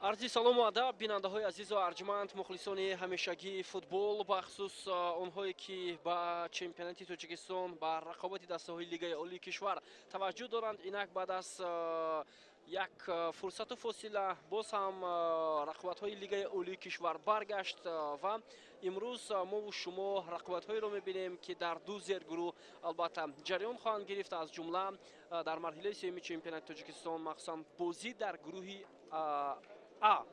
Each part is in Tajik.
Арзи салому адаб бинандаҳои азизу арҷманд, мухлисони ҳамешагии футбол, бахусус онҳое ки ба чемпионати Тоҷикистон, ба рақобати дастаҳои Лигаи Олии кишвар таваҷҷӯҳ доранд. Инак баъд аз як фурсату фосила боз ҳам рақобатҳои Лигаи Олии кишвар баргашт ва имрӯз мову шумо рақобатҳоеро мебинем, ки дар ду зергурӯҳ албатта ҷараён хоҳанд гирифт, аз ҷумла дар марҳилаи сеюми чемпионати Тоҷикистон, махсусан бозӣ дар гурӯҳи А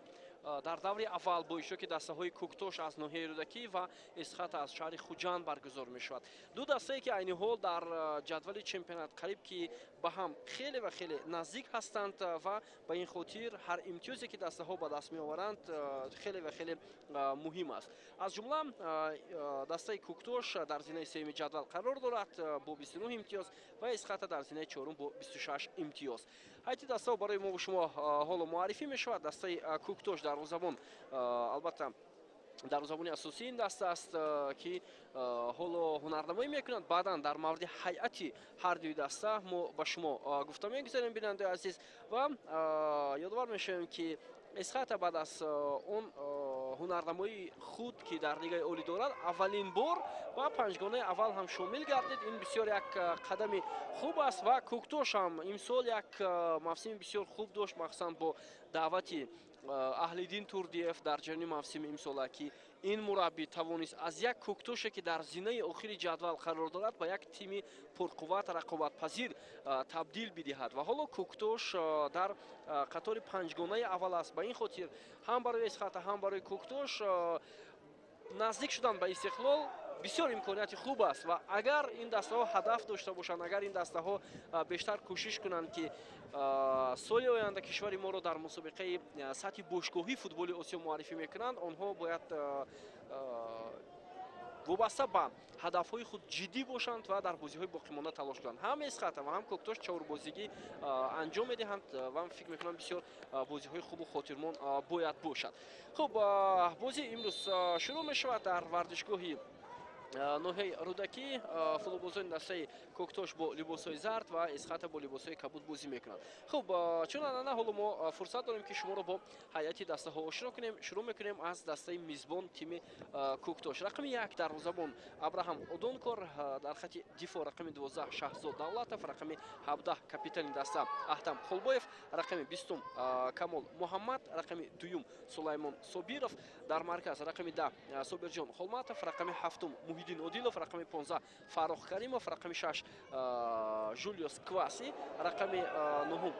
дар даври аввал бо иштироки дастаҳои Кӯктош аз ноҳияи Рӯдакӣ ва Эсхата аз шаҳри Хуҷанд баргузор мешавад. Ду дастае ки айни ҳол дар ҷадвали чемпионат қариб ки ба ҳам хеле ва хеле наздик ҳастанд ва ба ин хотир ҳар имтиёзе ки дастаҳо ба даст меоваранд, хеле ва хеле муҳим аст. Аз ҷумла дастаи Кӯктош дар зинаи сеюми ҷадвал қарор дорад бо 29 имтиёз ва Эсхата дар зинаи чорум бо 26 имтиёз. Ҳайати дастаҳо барои мо шумо ҳоло муаррифӣ мешавад. Дастаи Кӯктош дарвозабон, албатта дарвозабони асосии ин даста аст, ки ҳоло ҳунарнамоӣ мекунад. Баъдан дар мавриди ҳайати ҳар дуи даста мо ба шумо гуфта мегузарем, бинандаи азиз, ва ёдовар мешавем, ки Эсхата баъд аз он ҳунарнамоии худ, ки дар Лигаи Олӣ дорад, аввалин бор ба панҷгонаи аввал ҳам шомил гардид. Ин бисёр як қадами хуб аст ва Кӯктош ҳам имсол як мавсими бисёр хуб дошт, махсусан бо даъвати Аҳлиддин Турдиев дар ҷараёни мавсими имсола, ки ин мураббӣ тавонист аз як Кӯктоше, ки дар зинаи охири ҷадвал қарор дорад, ба як тими пурқувват, рақобатпазир табдил бидиҳад. Ва ҳоло Кӯктош дар қатори панҷгонаи аввал аст. Ба ин хотир ҳам барои Эсхата, ҳам барои Кӯктош наздик шудан ба Истиқлол бисёр имконияти хуб аст ва агар ин дастаҳо ҳадаф дошта бошанд, агар ин дастаҳо бештар кӯшиш кунанд, ки соли оянда кишвари моро дар мусобиқаи сатҳи бошгоҳии футболи Осиё муаррифӣ мекунанд, онҳо бояд вобаста ба ҳадафҳои худ ҷиддӣ бошанд ва дар бозиҳои боқимонда талош кунанд. Ҳам Эсхата ва ҳам Кӯктош чорбозигӣ анҷом медиҳанд ва фикр мекунам, бисёр бозиҳои хубу хотирмон бояд бошад. Хуб, бозӣ имрӯз шурӯъ мешавад дар варзишгоҳи ноҳияи Рӯдакӣ. Футболбозони дастаи Кӯктош бо либосҳои зард ва Эсхата бо либосҳои кабуд бозӣ мекунанд. Хуб, чун анъана, ҳоло мо фурсат дорем, ки шуморо бо ҳайати дастаҳо ошино кунем. Шурӯъ мекунем аз дастаи мизбон, тими Кӯктош. Рақами 1 дарвозабон Абраҳам Одонкор, дар хати дифоъ рақами 12 Шаҳзод Давлатов, рақами 17 капитани даста Аҳтам Холбоев, рақами 20 Камол Муҳаммад, рақами 2 Сулаймон Собиров, дар марказ рақами 10 Собирҷон Холматов, рақами 7 Муҳиддин Одилов, рақами 15 Фаррух Каримов, рақами 6 Жулиус Кваси, рақами 9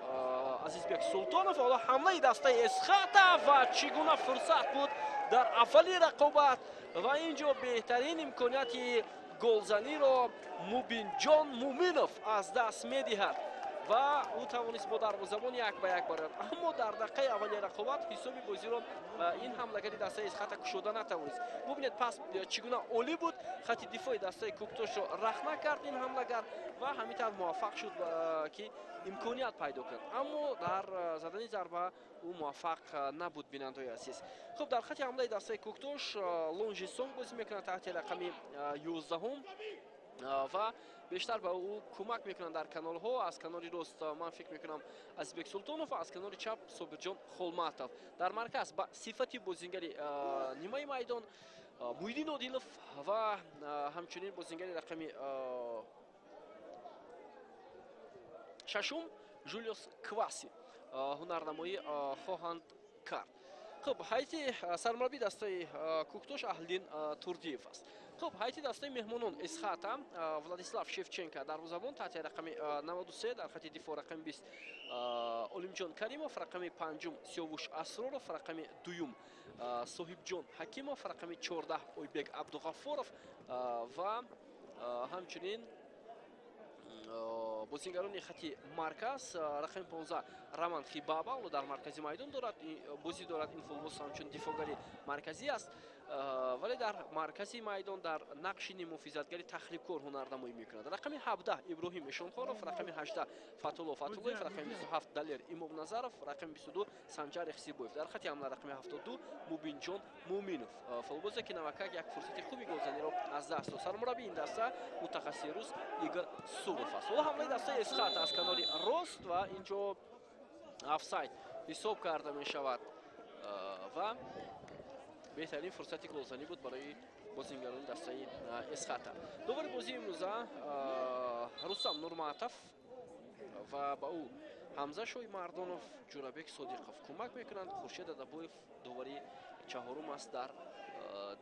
Азизбек Султонов. Ҳоло ҳамлаи дастаи Эсхата ва чӣ гуна фурсат буд дар аввали рақобат ва ин ҷо беҳтарин имконияти голзаниро Мубинҷон Муминов аз даст медиҳад ва ӯ тавонист бо дарвозабон як ба як барояд, аммо дар дақиқаи аввали рақобат ҳисоби бозиро ин ҳамлагари дастаи Эсхата кушода натавонист. Бубинед, пас чӣ гуна олӣ буд, хати дифои дастаи Кӯктошро рахна кард ин ҳамлагар ва ҳамин тавр муваффақ шуд, ки имконият пайдо кард, аммо дар задани зарба ӯ муваффақ набуд, бинандаҳои азиз. Хуб, дар хати ҳамлаи дастаи Кӯктош Лонжи Сонг бозӣ мекунад таҳти рақами 11-ум ва бештар ба ӯ кӯмак мекунанд дар канорҳо. Аз канори рост, ман фикр мекунам, Азизбек Султонов ва аз канори чап Собирҷон Холматов. Дар марказ ба сифати бозингари нимаи майдон Муҳиддин Одилов ва ҳамчунин бозингари рақами 6 Жулиус Кваси ҳунарнамоӣ хоҳанд кард. Хуб, ҳайати сармураббии дастаи Кӯктош Аҳлиддин Турдиев аст. Хуб, ҳайати дастаи меҳмонон Эсхата: Владислав Шевченко дарвозабон таҳти рақами 93, дар хати дифоъ рақами 20 Олимҷон Каримов, рақами 5 Сиёвуш Асроров, рақами 2 Соҳибҷон Ҳакимов, рақами 14 Ойбек Абдуғаффоров ва ҳамчунин бозингарони хати марказ рақами 15 Роман Хибаба, ӯ дар маркази майдон дорад бозӣ дорад. Ин футболист ҳамчун дифоъгари марказӣ аст, вале дар маркази майдон дар нақши ниммуҳофизатгари тахрибкор ҳунарнамоӣ мекунад. Рақами 17 Иброҳим Эшонхоров, рақами 18 Фатулло Фатуллоев, рақами 27 Далер Имомназаров, рақами 22 Санҷар Ихсибоев. Дар хати ҳамла рақами 72 Мубинҷон Муминов, футболбозе ки навакак як фурсати хуби голзаниро аз даст дод. Сармураббии ин даста мутахассиси рус Игор Суров аст. Ҳоло ҳамлаи дастаи Эсхата аз канори рост ва инҷо офсайд ҳисоб карда мешавад. Ва беҳтарин фурсати голзанӣ буд барои бозингарони дастаи Эсхата. Довари бозии имрӯза Рустам Нурматов ва ба ӯ Ҳамза Шоимардонов, Ҷурабек Содиқов кӯмак мекунанд. Хуршед Адабоев довари чаҳорум аст дар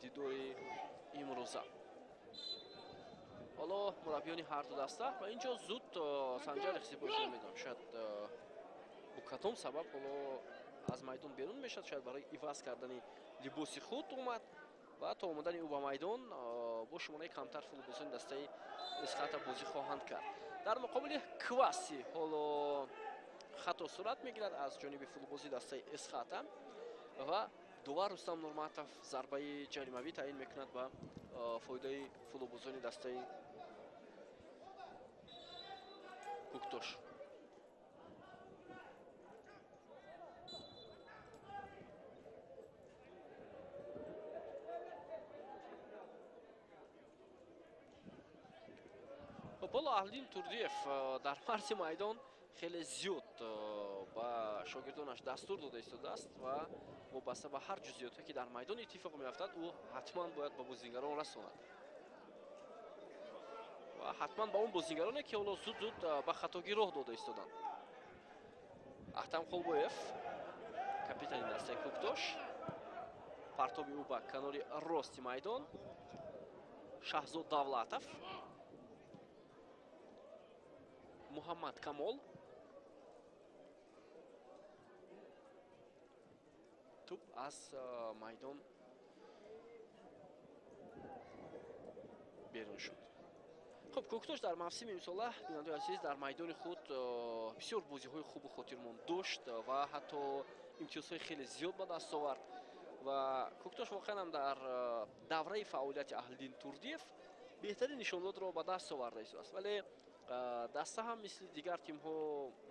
дидори имрӯза. Ҳоло мураббиёни ҳарду даста ва инҷо зуд Санҷар Ихсибоев, намедонам, шояд бо кадом сабаб ҳоло аз майдон берун мешавад, шояд барои иваз кардани либоси худ омад ва то омадани ӯ ба майдон бо шумораи камтар футболбозони дастаи Эсхата бозӣ хоҳанд кард. Дар муқобили Кваси ҳоло хато сурат мегирад аз ҷониби футболбози дастаи Эсхата ва довар Рустам Нурматов зарбаи ҷаримавӣ таъин мекунад ба фоидаи футболбозони дастаи Куктош. Ҳоло Аҳлиддин Турдиев дар марзи майдон хеле зиёд ба шогирдонаш дастур дода истодааст ва вобаста ба ҳар ҷузъиёте ки дар майдон иттифоқ меафтад, ӯ ҳатман бояд ба бозингарон расонад ва ҳатман ба он бозингароне ки ҳоло зуд-зуд ба хатогӣ роҳ дода истоданд. Аҳтам Холбоев, капитани дастаи Куктош, партоби ӯ ба канори рости майдон. Шаҳзод Давлатов, Муҳаммад Камол, туп аз майдон берун шуд. Хуб, Куктош дар мавсими имсола, бинандои азиз, дар майдони худ бисёр бозиҳои хубу хотирмон дошт ва ҳатто имтиёзҳои хеле зиёд ба даст овард ва Куктош воқеан ҳам дар давраи фаъолияти Аҳлиддин Турдиев беҳтарин нишондодро ба даст оварда истодааст, вале даста ҳам мисли дигар тимҳо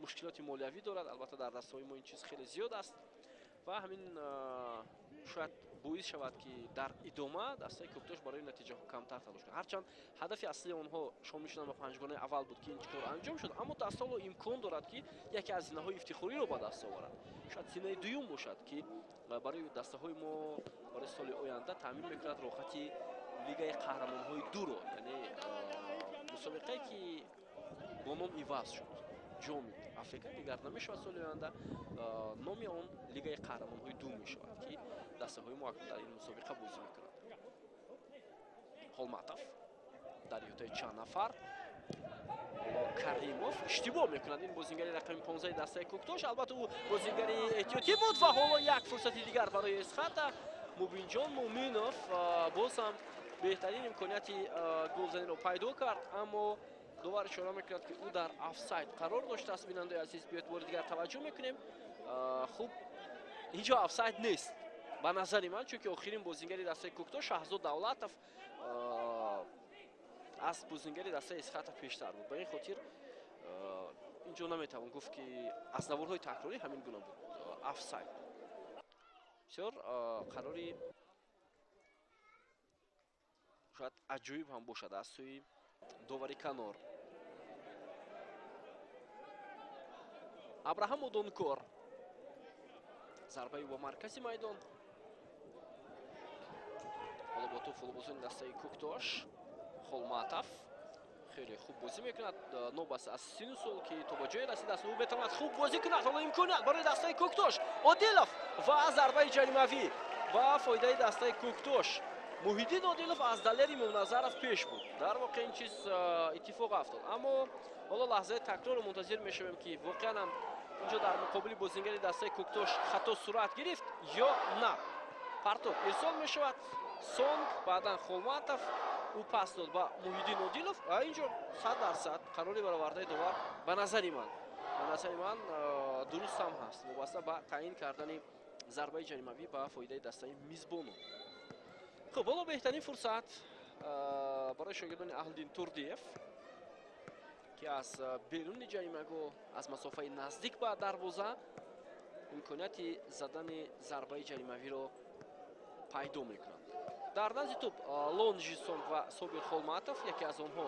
мушкилоти молиявӣ дорад. Албатта дар дастаҳои мо ин чиз хеле зиёд аст ва ҳамин шояд боис шавад, ки дар идома дастаи Куктош барои натиҷаҳо камтар талош кунад. Ҳарчанд ҳадафи аслии онҳо шомил шудан ба панҷгонаи аввал буд, ки ин кор анҷом шуд, аммо даста ҳоло имкон дорад, ки яке аз зинаҳои ифтихориро ба даст оварад. Шояд зинаи дуюм бошад, ки барои дастаҳои мо барои соли оянда таъмин мекунад роҳати лигаи қаҳрамонҳои дуро, яъне мусобиқае ки бо ном иваз шуд, ҷоми Африка дигар намешавад соли оянда, номи он лигаи қаҳрамонҳои ду мешавад, ки дастаҳои мо акнун дар ин мусобиқа бозӣ мекунанд. Холматов дар иҳотаи чанд нафар, ҳоло Каримов иштибоҳ мекунад. Ин бозингари рақами 15 дастаи Куктош, албатта ӯ бозингари эҳтиётӣ буд ва ҳоло як фурсати дигар барои Эсхата. Мубинҷон Муминов боз ҳам беҳтарин имконияти голзаниро пайдо кард, аммо довар ишора мекунад, ки ӯ дар офсайд қарор доштааст. Бинандаи азиз, биёед бори дигар таваҷҷӯҳ мекунем. Хуб, инҷо офсайд нест ба назари ман, чунки охирин бозингари дастаи Куктош Шаҳзод Давлатов аз бозингари дастаи Эсхата пештар буд. Ба ин хотир инҷо наметавон гуфт, ки аз наворҳои такрорӣ ҳамин гуна буд офсайд. Бисёр қарори шояд аҷоиб ҳам бошад аз сӯи довари канор. Абраҳам Одонкор, зарбаи ба маркази майдон. Ҳоло бо туп футболбозони дастаи Куктош. Холматов хеле хуб бозӣ мекунад, нобаста аз сину сол ки то ба ҷое расидааст, ӯ метавонад хуб бозӣ кунад. Ҳоло имконият барои дастаи Куктош. Одилов ва зарбаи ҷаримавӣ ба фоидаи дастаи Куктош. Муҳиддин Одилов аз Далери Муназаров пеш буд. Дар воқеъ ин чиз иттифоқ афтод, аммо ҳоло лаҳзаи такрорро мунтазир мешавем, ки воқеан ҳам инҷо дар муқобили бозингари дастаи Куктош хато сурат гирифт ё на. Партоб ирсол мешавад. Сонг, баъдан Холматов, ӯ пас дод ба Муҳиддин Одилов ва инҷо 100% қарори баровардаи довар ба назари ман дуруст ҳам ҳаст, вобаста ба таъин кардани зарбаи ҷаримавӣ ба фоидаи дастаи мизбонон. Хуб, ҳоло беҳтарин фурсат барои шогирдони Аҳлиддин Турдиев, ки аз беруни ҷаримагоҳ аз масофаи наздик ба дарвоза имконияти задани зарбаи ҷаримавиро пайдо мекунанд. Дар назди туп Лон Жисон ва Собир Холматов, яке аз онҳо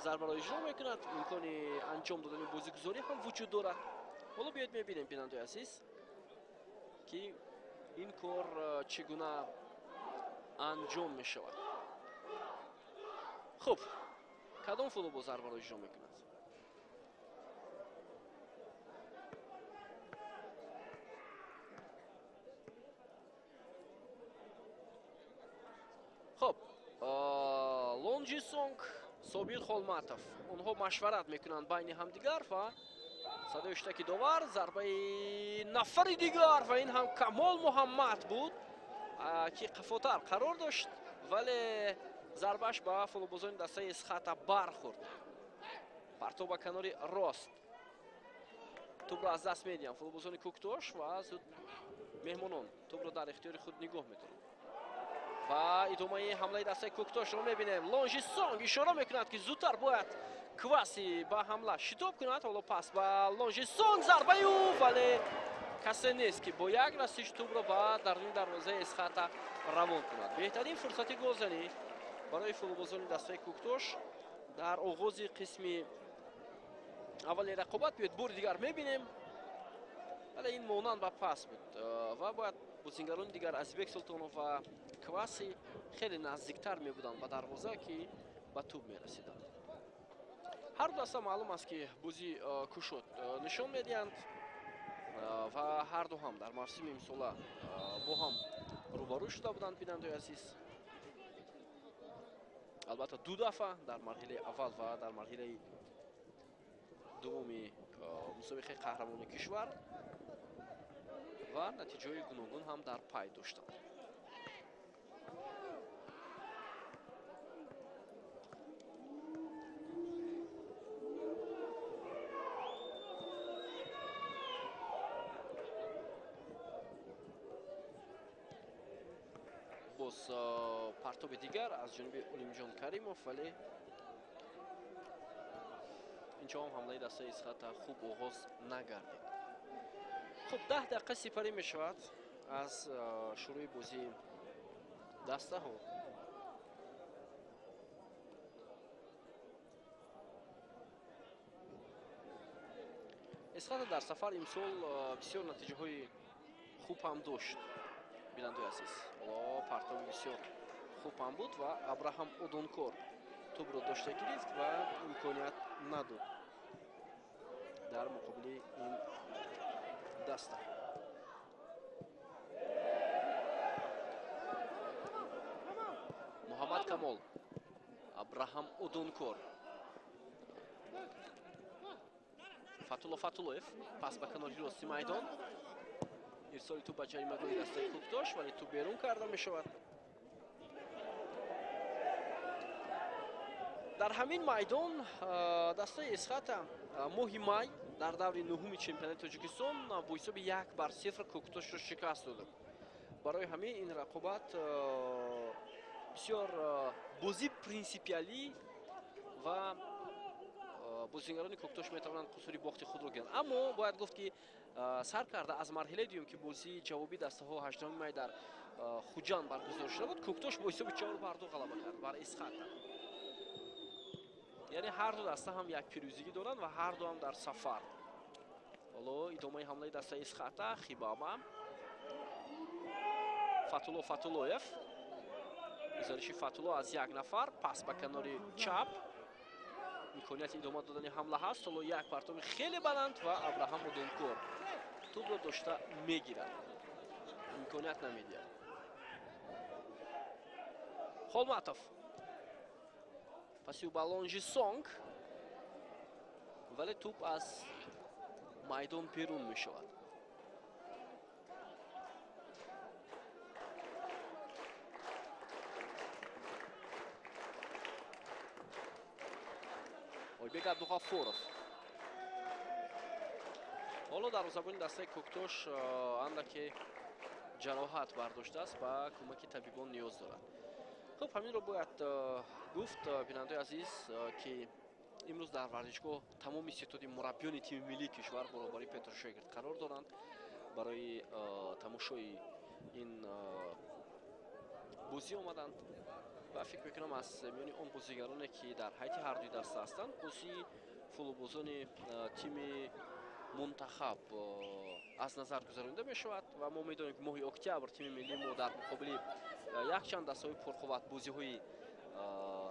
зарбаро иҷро мекунад. Имкони анҷом додани бозигузорӣ ҳам вуҷуд дорад. Ҳоло биёед мебинем, бинандаи азиз, ки Ин кор чӣ гуна анҷом мешавад. Хуб, кадом футболбоз зарбаро иҷро мекунад? Хуб, Лонжи Сонг, Собир Холматов. Онҳо машварат мекунанд байни ҳамдигар ва садои штаки довар, зарбаи нафари дигар ва ин ҳам Камол Муҳаммад буд, ки қафотар қарор дошт, вале зарбаш ба футболбозони дастаи Эсхата бархӯрд. Партов ба канори рост. Тӯбро аз даст медиҳанд футболбозони Кӯктош ва зуд меҳмонон тӯбро дар ихтиёри худ нигоҳ медоранд. Ва идомаи ҳамлаи дастаи Кӯктошро мебинем. Лонжи Сонг ишора мекунад, ки зудтар бояд Кваси ба ҳамла шитоб кунад. Ҳоло пас ба Лонжи Сонг, зарбаи ӯ, вале касе нест, ки бо як расиш тӯбро ба даруни дарвозаи Эсхата равон кунад. Беҳтарин фурсати голзанӣ барои футболбозони дастаи Кӯктош дар оғози қисми аввали рақобат. Биёед бори дигар мебинем, вале ин монанд ба пас буд ва бояд бозингарони дигар Азизбек Султонов ва Кваси хеле наздиктар мебуданд ба дарвоза, ки ба тӯб мерасиданд. Ҳар ду даста маълум аст, ки бозӣ кушод нишон медиҳанд ва ҳар ду ҳам дар мавсими имсола бо ҳам рӯбарӯ шуда буданд, бинандаои азиз. Албатта ду дафъа дар марҳилаи аввал ва дар марҳилаи дуввуми мусобиқаи қаҳрамони кишвар ва натиҷаҳои гуногун ҳам дар пай доштанд. Боз партоби дигар аз ҷониби Олимҷон Каримов, вале инҷо ҳам ҳамлаи дастаи Эсхата хуб оғоз нагардид. Хуб, 10 дақиқа сипарӣ мешавад аз шурӯи бозии дастаҳо. Эсхата дар сафар имсол бисёр натиҷаҳои хуб ҳам дошт, бинандаои азиз. Ҳоло партоби бисёр хуб ҳам буд ва Абраҳам Одонкор тӯбро дошта гирифт ва имконият надод дар муқобили ин даста. Муҳаммад Камол, Абраҳам Одонкор, Фатулло Фатуллоев пас ба канори рости майдон. Ирсоли тӯб ба ҷаримагоҳи дастаи Кӯктош, вале тӯб берун карда мешавад. Дар ҳамин майдон дастаи Эсхата моҳи май дар даври нуҳуми чемпионати Тоҷикистон бо ҳисоби 1-0 Кӯктошро шикаст дод. Барои ҳамин ин рақобат бисёр бозӣ принсипиалӣ ва бозингарони Кӯктош метавонанд қусури бохти худро гиранд. Аммо бояд гуфт, ки сар карда аз марҳилаи дуюм, ки бозии ҷавобии дастаҳо 18 май дар Хуҷанд баргузор шуда буд, Кӯктош бо ҳисоби 4-2 ғалаба кард бар Эсхата. Яъне ҳар ду даста ҳам як пирӯзигӣ доранд ва ҳар ду ҳам дар сафар. Ҳоло идомаи ҳамлаи дастаи Эсхата, Хибама, Фатулло Фатуллоев, гузариши Фатулло аз як нафар, пас ба канори чап. Имконияти идома додани ҳамла ҳаст. Ҳоло як партоби хеле баланд ва Абраҳам Одонкор тӯбро дошта мегирад, имконият намедиҳад. Холматов паси ба Лонжи Сонг, вале тӯб аз майдон берун мешавад. Ойбек Абдуғаффоров. Ҳоло дарвозабони дастаи Кӯктош андаке ҷароҳат бардоштааст, ба кӯмаки табибон ниёз дорад. Хуб, ҳаминро бояд гуфт, бинандаои азиз, ки имрӯз дар варзишгоҳ тамоми ситоди мураббиёни тими миллии кишвар баробари Петр Шегрт қарор доранд барои тамошои ин бозӣ омаданд ва фикр мекунам аз миёни он бозигароне, ки дар ҳайати ҳардуи даста ҳастанд, бозии футболбозони тими мунтахаб аз назар гузаронида мешавад ва мо медонем, ки моҳи октябр тими миллии мо дар муқобили якчанд дастаҳои пурқувват бозиҳои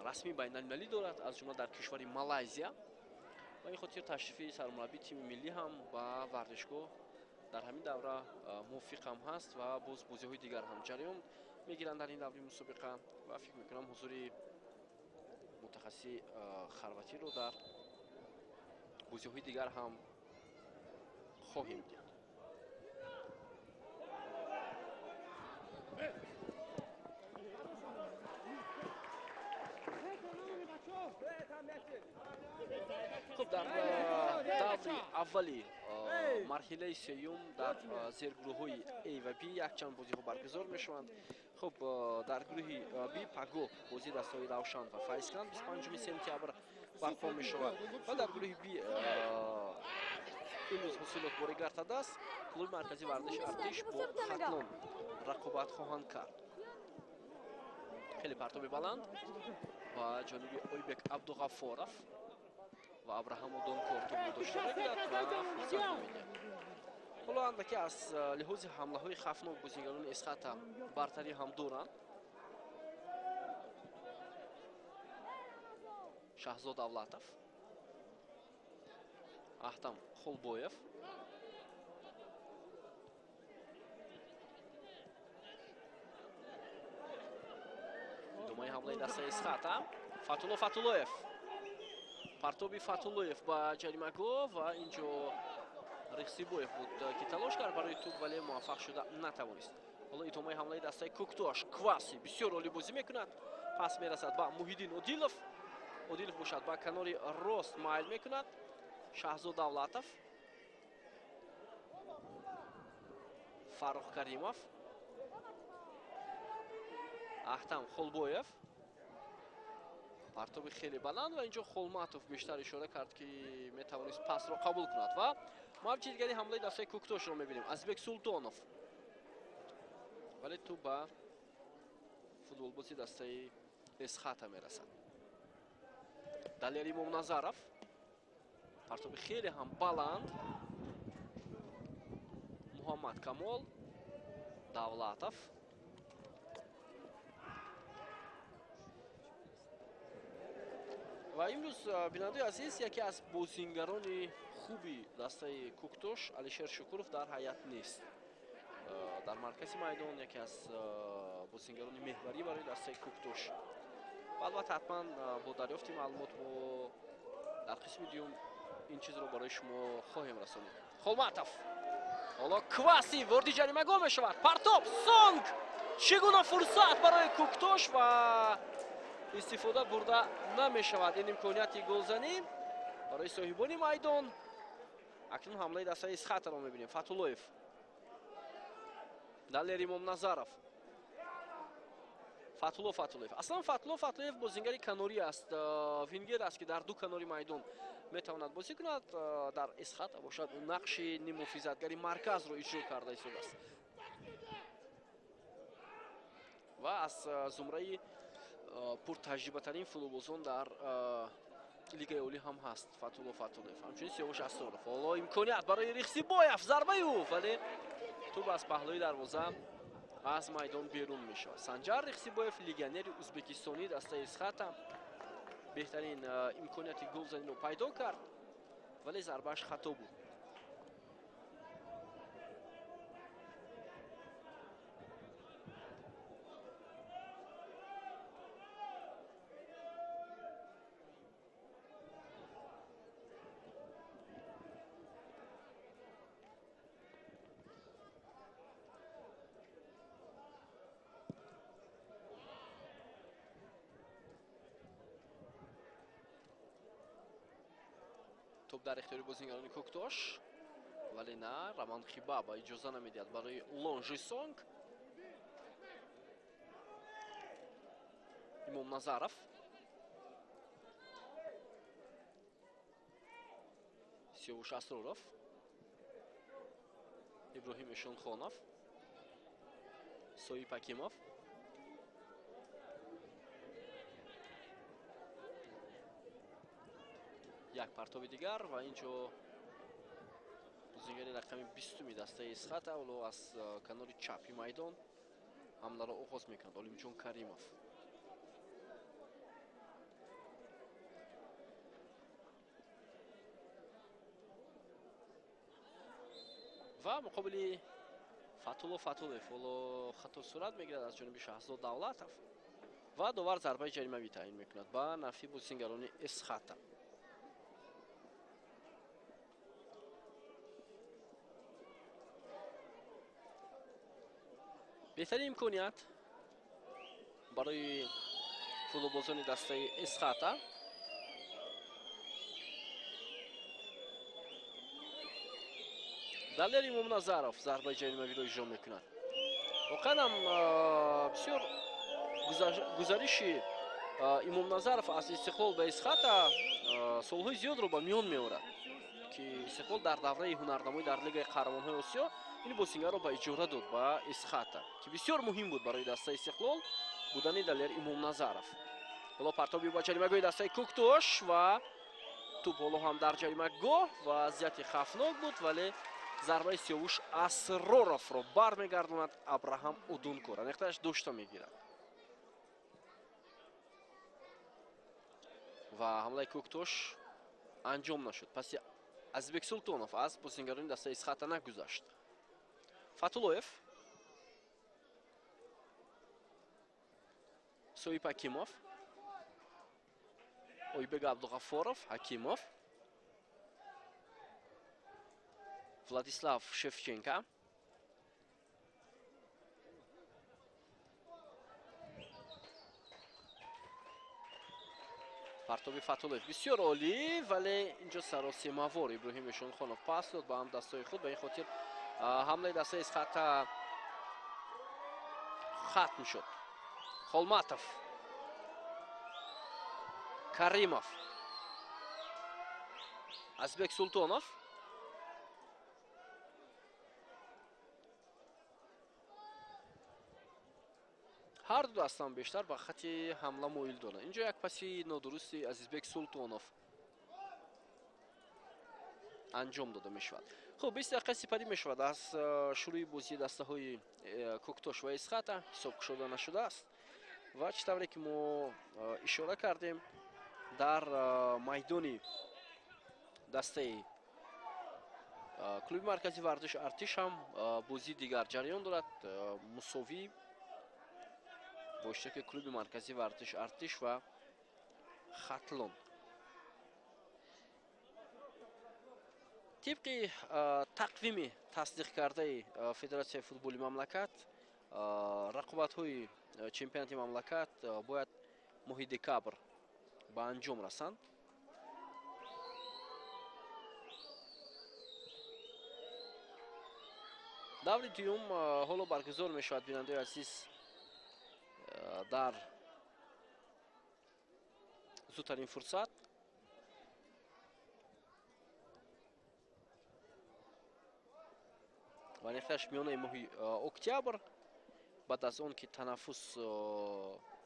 расмии байналмилалӣ дорад, аз ҷумла дар кишвари Малайзия. Ба ин хотир ташрифи сармураббии тими миллӣ ҳам ба варзишгоҳ дар ҳамин давра мувофиқ ҳам ҳаст ва боз бозиҳои дигар ҳам ҷараён мегиранд дар ин даври мусобиқа ва фикр мекунам ҳузури мутахассиси хорватиро дар бозиҳои дигар ҳам хоҳем дид. Хуб, дар даври аввали марҳилаи сеюм дар зергурӯҳҳои А ва Б якчанд бозиҳо баргузор мешаванд. Хуб, дар гурӯҳи Б пагоҳ бозии дастаҳои Равшан ва Файзканд 25 сентябр барпо мешавад ва дар гурӯҳи Б имрӯз ҳосилот бори гардадааст. Клуби марказии варзиши Артиш бо Хатлон рақобат хоҳанд кард. Хеле партоби баланд ба ҷониби Ойбек Абдуғаффоров ва Абраҳам Одонкор тӯбро дошта мегирад ва фурсат намедиҳад. Ҳоло андаке аз лиҳози ҳамлаҳои хавфнок бозигарони Эсхата бартарӣ ҳам доранд. Шаҳзод Давлатов, Аҳтам Холбоев, идомаи ҳамлаи дастаи Эсхата. Фатулло Фатуллоев, партоби Фатуллоев ба ҷаримагоҳ ва инҷо Рихсибоев буд, ки талош кард барои тӯб, вале муваффақ шуда натавонист. Ҳоло идомаи ҳамлаи дастаи Кӯктош. Кваси бисёр олӣ бозӣ мекунад, пас мерасад ба Муҳиддин Одилов. Одилов бошад ба канори рост майл мекунад. Шаҳзод Давлатов, Фаррух Каримов, Аҳтам Холбоев. Партоби хеле баланд ва инҷо Холматов бештар ишора кард, ки метавонист пасро қабул кунад. Ва мавҷи дигари ҳамлаи дастаи Кӯктошро мебинем. Азизбек Султонов, вале тӯб ба футболбози дастаи Эсхата мерасад. Далер Имомназаров, партоби хеле ҳам баланд. Муҳаммад Камол, Давлатов. Ва имрӯз, бинандаи азиз, яке аз бозингарони хуби дастаи Кӯктош Алишер Шукуров дар ҳайат нест. Дар маркази майдон яке аз бозингарони меҳварӣ барои дастаи Кӯктош. Ва албатта ҳатман бо дарёфти маълумот мо дар қисми дуюм ин чизро барои шумо хоҳем расонид. Холматов, ҳоло Кваси ворди ҷаримагоҳ мешавад. Партоб, Сонг! Чӣ гуна фурсат барои Кӯктош ва истифода бурда намешавад ин имконияти голзанӣ барои соҳибони майдон. Акнун ҳамлаи дастаи Исхатаро мебинем. Фатуллоев, Далер Имомназаров, Фатулло Фатуллоев. Аслан Фатулло Фатуллоев бозингари канорӣ аст, вингер аст, ки дар ду канори майдон метавонад бозӣ кунад. Дар Исхата бошад нақши ниммуҳофизатгари марказро иҷро карда истодааст ва аз зумраи пуртаҷрибатарин футболбозон дар лигаи олӣ ҳам ҳаст Фатулло Фатуллоев. Ҳамчунин Сиёвуш Асроров. Ҳоло имконият барои Рихсибоев, зарбаи ӯ, вале тӯб аз паҳлӯи дарвоза аз майдон берун мешавад. Санҷар Рихсибоев, легионери ӯзбекистонӣ дастаи Исхата, беҳтарин имконияти голзаниро пайдо кард, вале зарбааш хато буд. Тӯб дар ихтиёри бозингарони Кӯктош, вале на, Роман Хибаба иҷоза намедиҳад барои Лонжи Сонг. Имомназаров, Сиёвуш Асроров, Иброҳим Эшонхонов, Соиб Ҳакимов. Як партоби дигар ва инҷо Бозингари рақами 20-уми дастаи Исхата ҳоло аз канори чапи майдон ҳамларо оғоз мекунад Олимҷон Каримов. Ва муқобили Фатулло Фатуллоев ҳоло хато сурат мегирад аз ҷониби Шаҳзод Давлатов ва довар зарбаи ҷаримавӣ таъин мекунад ба нафъи бозингарони Исхата. Беҳтарин имконият барои футболбозони дастаи Исхата. Далер Имомназаров зарбаи ҷаримавиро иҷро мекунад. Воқеан ҳам бисёр гузариши Имомназаров аз Истиқлол ба Исхата солҳои зиёдро ба миён меорад, ки Истиқлол дар давраи ҳунарнамоӣ дар Лигаи қаҳрамонҳои Осиё ин бозингарро ба иҷора дод ба Исхата, ки бисёр муҳим буд барои дастаи Истиқлол будани Далер Имомназаров. Ҳоло партоби ба ҷаримагоҳи дастаи Кӯктош ва тӯп ҳоло ҳам дар ҷаримагоҳ вазъияти хавфнок буд, вале зарбаи Сиёвуш Асроровро бармегардонад Абраҳам Удункор. Аниқтараш дошта мегирад. Ва ҳамлаи Кӯктош анҷом нашуд. Паси Азизбек Султонов аз бозингарони дастаи Исхата нагузашт. Фатуллоев, Соиб Ҳакимов, Ойбек Абдуғаффоров, Ҳакимов, Владислав Шевченко, партоби Фатуллоев бисёр олӣ, вале инҷо саросемавор Иброҳим Эшонхонов пас дод ба ҳамдастҳои худ. Ба ин хотир ҳамлаи дастаи Исхата хатм шуд. Холматов, Каримов, Азизбек Султонов, ҳар ду дастам бештар ба хати ҳамла моил доранд. Инҷо як паси нодурусти Азизбек Султонов анҷом дода мешавад. Хуб, 20 дақиқа сипарӣ мешавад аз шурӯи бозии дастаҳои Кӯктош ва Исхата. Ҳисоб кушода нашудааст ва чӣ тавре ки мо ишора кардем, дар майдони дастаи клуби марказии варзиши Артиш ҳам бозии дигар ҷараён дорад, мусовӣ бо иштироки клуби марказии варзиши Артиш ва Хатлон. Тибқи тақвими тасдиқ кардаи Федератсияи футболи мамлакат, рақобатҳои чемпионати мамлакат бояд моҳи декабр ба анҷом расанд. Даври дуюм ҳоло баргузор мешавад, бинандаи азиз, дар зудтарин фурсат. Ва аниқтараш миёнаи моҳи октябр, баъд аз он ки танаффус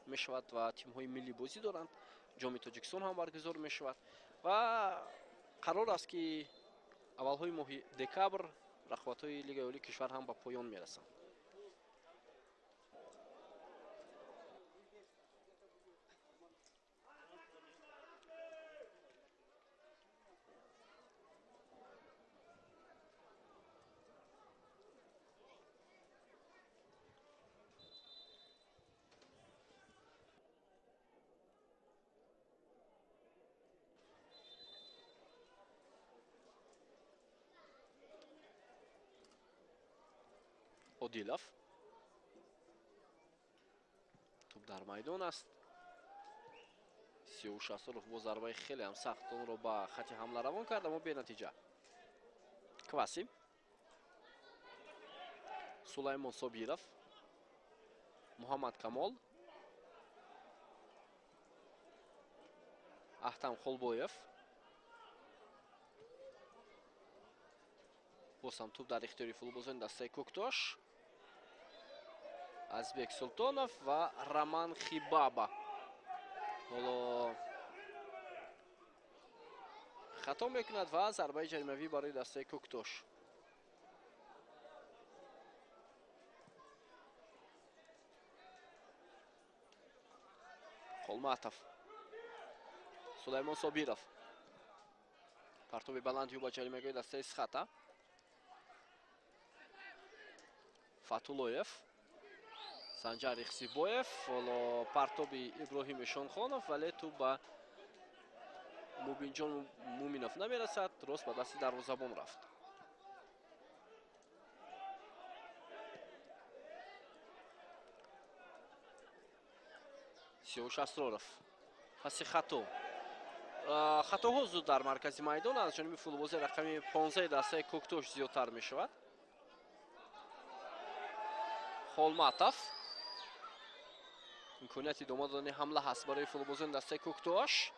мешавад ва тимҳои миллӣ бозӣ доранд, ҷоми Тоҷикистон ҳам баргузор мешавад ва қарор аст, ки аввалҳои моҳи декабр рақобатҳои Лигаи Олии кишвар ҳам ба поён мерасанд. Одилов, туп дар майдон аст. Сиёвуш Асроров бо зарбаи хеле ҳам сахт онро ба хати ҳамла равон кард, аммо бенатиҷа. Кваси, Сулаймон Собиров, Муҳаммад Камол, Аҳтам Холбоев. Боз ҳам туп дар ихтиёри футболбозони дастаи Кӯктош. Азизбек Султонов ва Роман Хибаба. Ҳоло хато мекунад ва зарбаи ҷаримавӣ барои дастаи Кӯктош. Холматов, Сулаймон Собиров. Партоби баланд ба ҷаримагоҳи дастаи Эсхата. Фатуллоев, Санҷар Ихсибоев, ҳоло партоби Иброҳим Эшонхонов, вале тӯб ба Мубинҷон Муминов намерасад, рост ба дасти дарвозабон рафт. Сиёвуш Асроров паси хато. Хатоҳо зуд дар маркази майдон аз ҷониби футболбози рақами 15 дастаи Кӯктош зиёдтар мешавад. Холматов, имконияти идома додани ҳамла ҳаст барои футболбозони дастаи Кӯктош.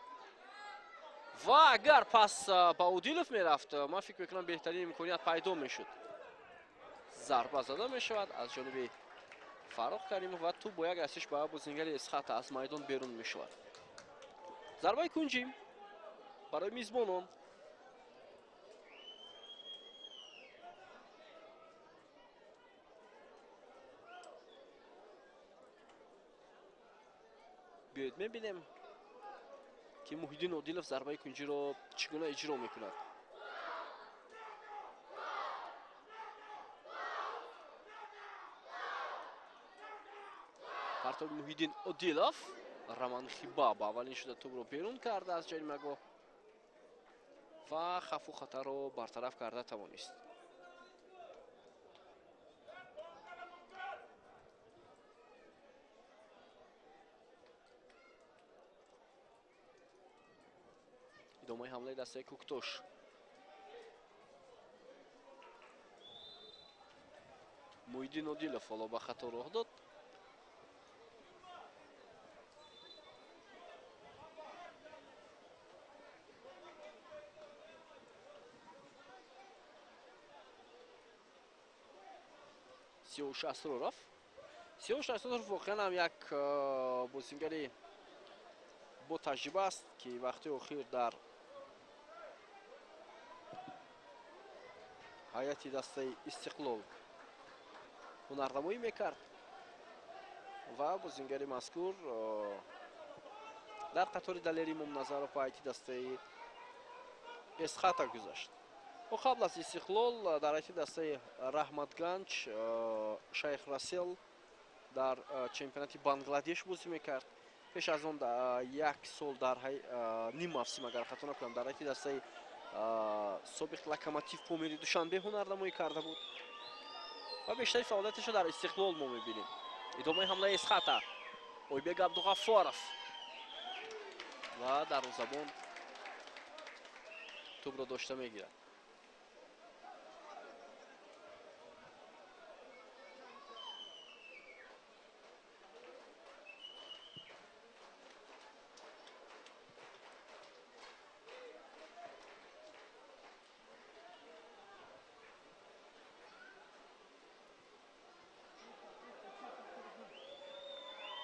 Ва агар пас ба Одилов мерафт, ман фикр мекунам беҳтарин имконият пайдо мешуд. Зарба зада мешавад аз ҷониби Фаррух Каримов ва тӯб бо як расиш ба бозингари Эсхата аз майдон берун мешавад. Зарбаи кунҷӣ барои мизбонон. Биёед мебинем ки Муҳиддин Одилов зарбаи кунҷиро чӣ гуна иҷро мекунад. Партоби Муҳиддин Одилов, Роман Хибаб аввалин шуда тӯбро берун карда аз ҷаримагоҳ ва хавфу хатарро бартараф карда тавонист. Идомаи ҳамлаи дастаи Кӯктош. Муҳиддин Одилов ҳоло ба хато роҳ дод. Сиёвуш Асроров. Сиёвуш Асроров воқеан ҳам як бозингари бо таҷриба аст, ки вақти охир дар ҳайати дастаи Истиқлол ҳунарнамоӣ мекард ва бозингари мазкур дар қатори Далери Мумназаров ба ҳайати дастаи Эсхата гузашт. Ӯ қабл аз Истиқлол дар ҳайати дастаи Раҳматганҷ Шайх Расел дар чемпионати Бангладеш бозӣ мекард. Пеш аз он як сол дар ним мавсим, агар хато накунам, дар ҳайати дастаи собиқ Локомотив Помири Душанбе ҳунарнамоӣ карда буд ва бештари фаъолияташро дар Истиқлол мо мебинем. Идомаи ҳамлаи Эсхата, Ойбек Абдуғаффоров ва дарвозабон тӯбро дошта мегирад.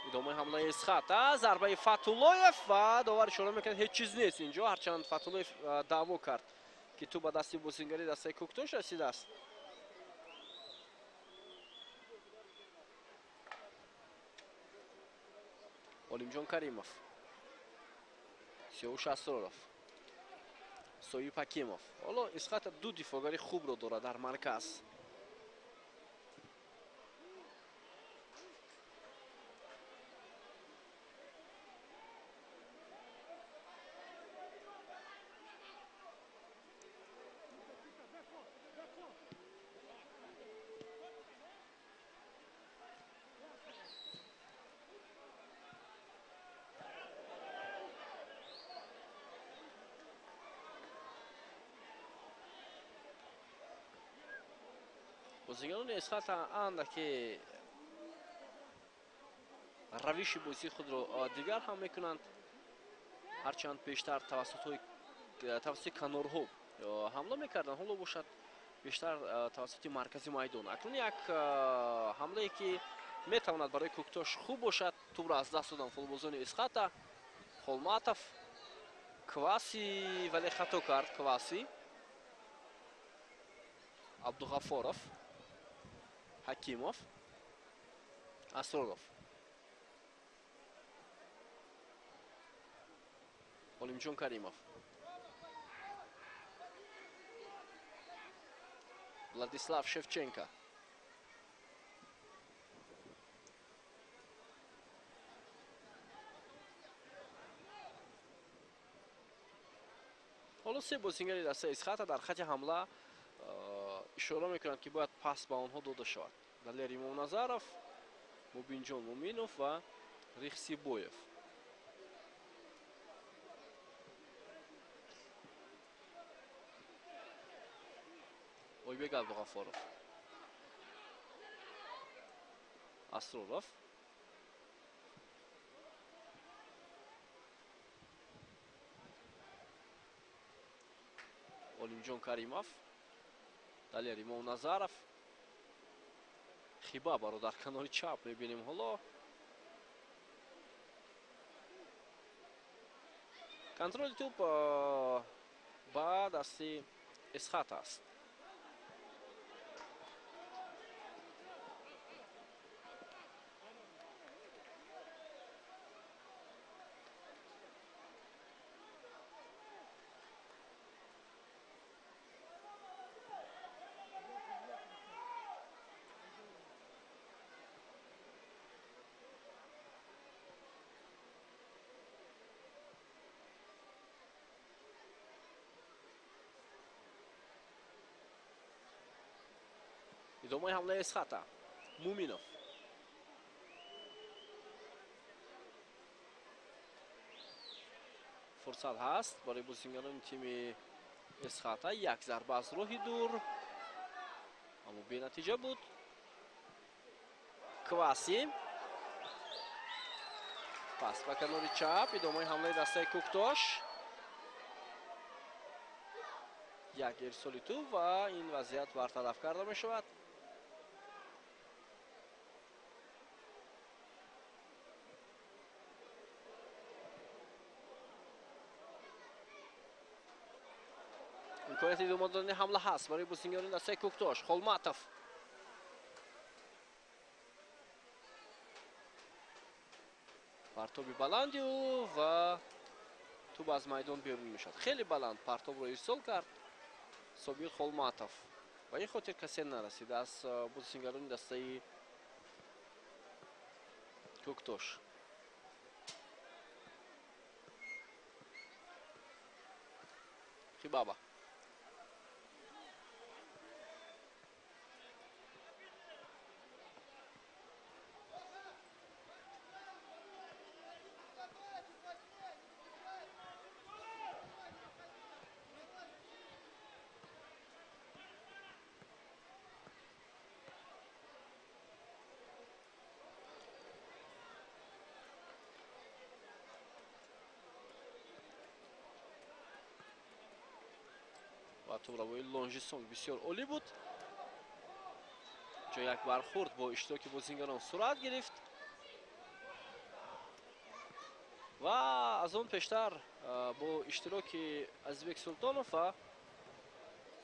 Идомаи ҳамлаи Эсхата, зарбаи Фатуллоев ва довар ишора мекунад ҳеҷ чиз нест инҷо, ҳарчанд Фатуллоев даъво кард ки тӯб ба дасти бозингари дастаи Кӯктош расидааст. Олимҷон Каримов, Сиёвуш Асроров, Соиб Ҳакимов. Ҳоло Эсхата ду дифоъгари хубро дорад дар марказ. Бозигарони Эсхата андаке равиши бозии худро дигар ҳам мекунанд, ҳарчанд бештар тавассути канорҳо ҳамла мекарданд, ҳоло бошад бештар тавассути маркази майдон. Акнун як ҳамлае ки метавонад барои Кӯктош хуб бошад. Тӯбро аз даст доданд футболбозони Эсхата. Холматов, Кваси, вале хато кард Кваси. Абдуғаффоров, Ҳакимов, Асроров. Олимҷон Каримов, Владислав Шевченко. Ҳоло се бозингари дастаи Исхата дар хати ҳамла ишора мекунанд, ки бояд пас ба онҳо дода шавад. Далер Имомназаров, Мубинҷон Муминов ва Рихсибоев. Ойбек Абдуғафоров, Асроров, Олимҷон Каримов, Далер Имомназаров. Хибабаро дар канори чап мебинем ҳоло. Контроли тӯп ба дасти Исхат аст. Идомаи ҳамлаи Исхата. Муминов. Фурсат ҳаст барои бозингарони тими Исхата. Як зарба аз роҳи дур, аммо бенатиҷа буд. Кваси. Пас ба канори чап. Идомаи ҳамлаи дастаи Кӯктош. Як ирсоли тӯб ва ин вазъият бартараф карда мешавад. Имконияти идома додани ҳамла ҳаст барои бозингарони дастаи Кӯктош. Холматов. Партоби баланди ӯ ва тӯб аз майдон берун мешавад. Хеле баланд партобро ирсол кард Собир Холматов. Ба ин хотир касе нарасид аз бозингарони дастаи Кӯктош. Хибаба. Ва тӯбравои Лонжисонг бисёр олӣ буд. Ҷо як бархӯрд бо иштироки бозингарон сурат гирифт ва аз он пештар бо иштироки Азизбек Султонов ва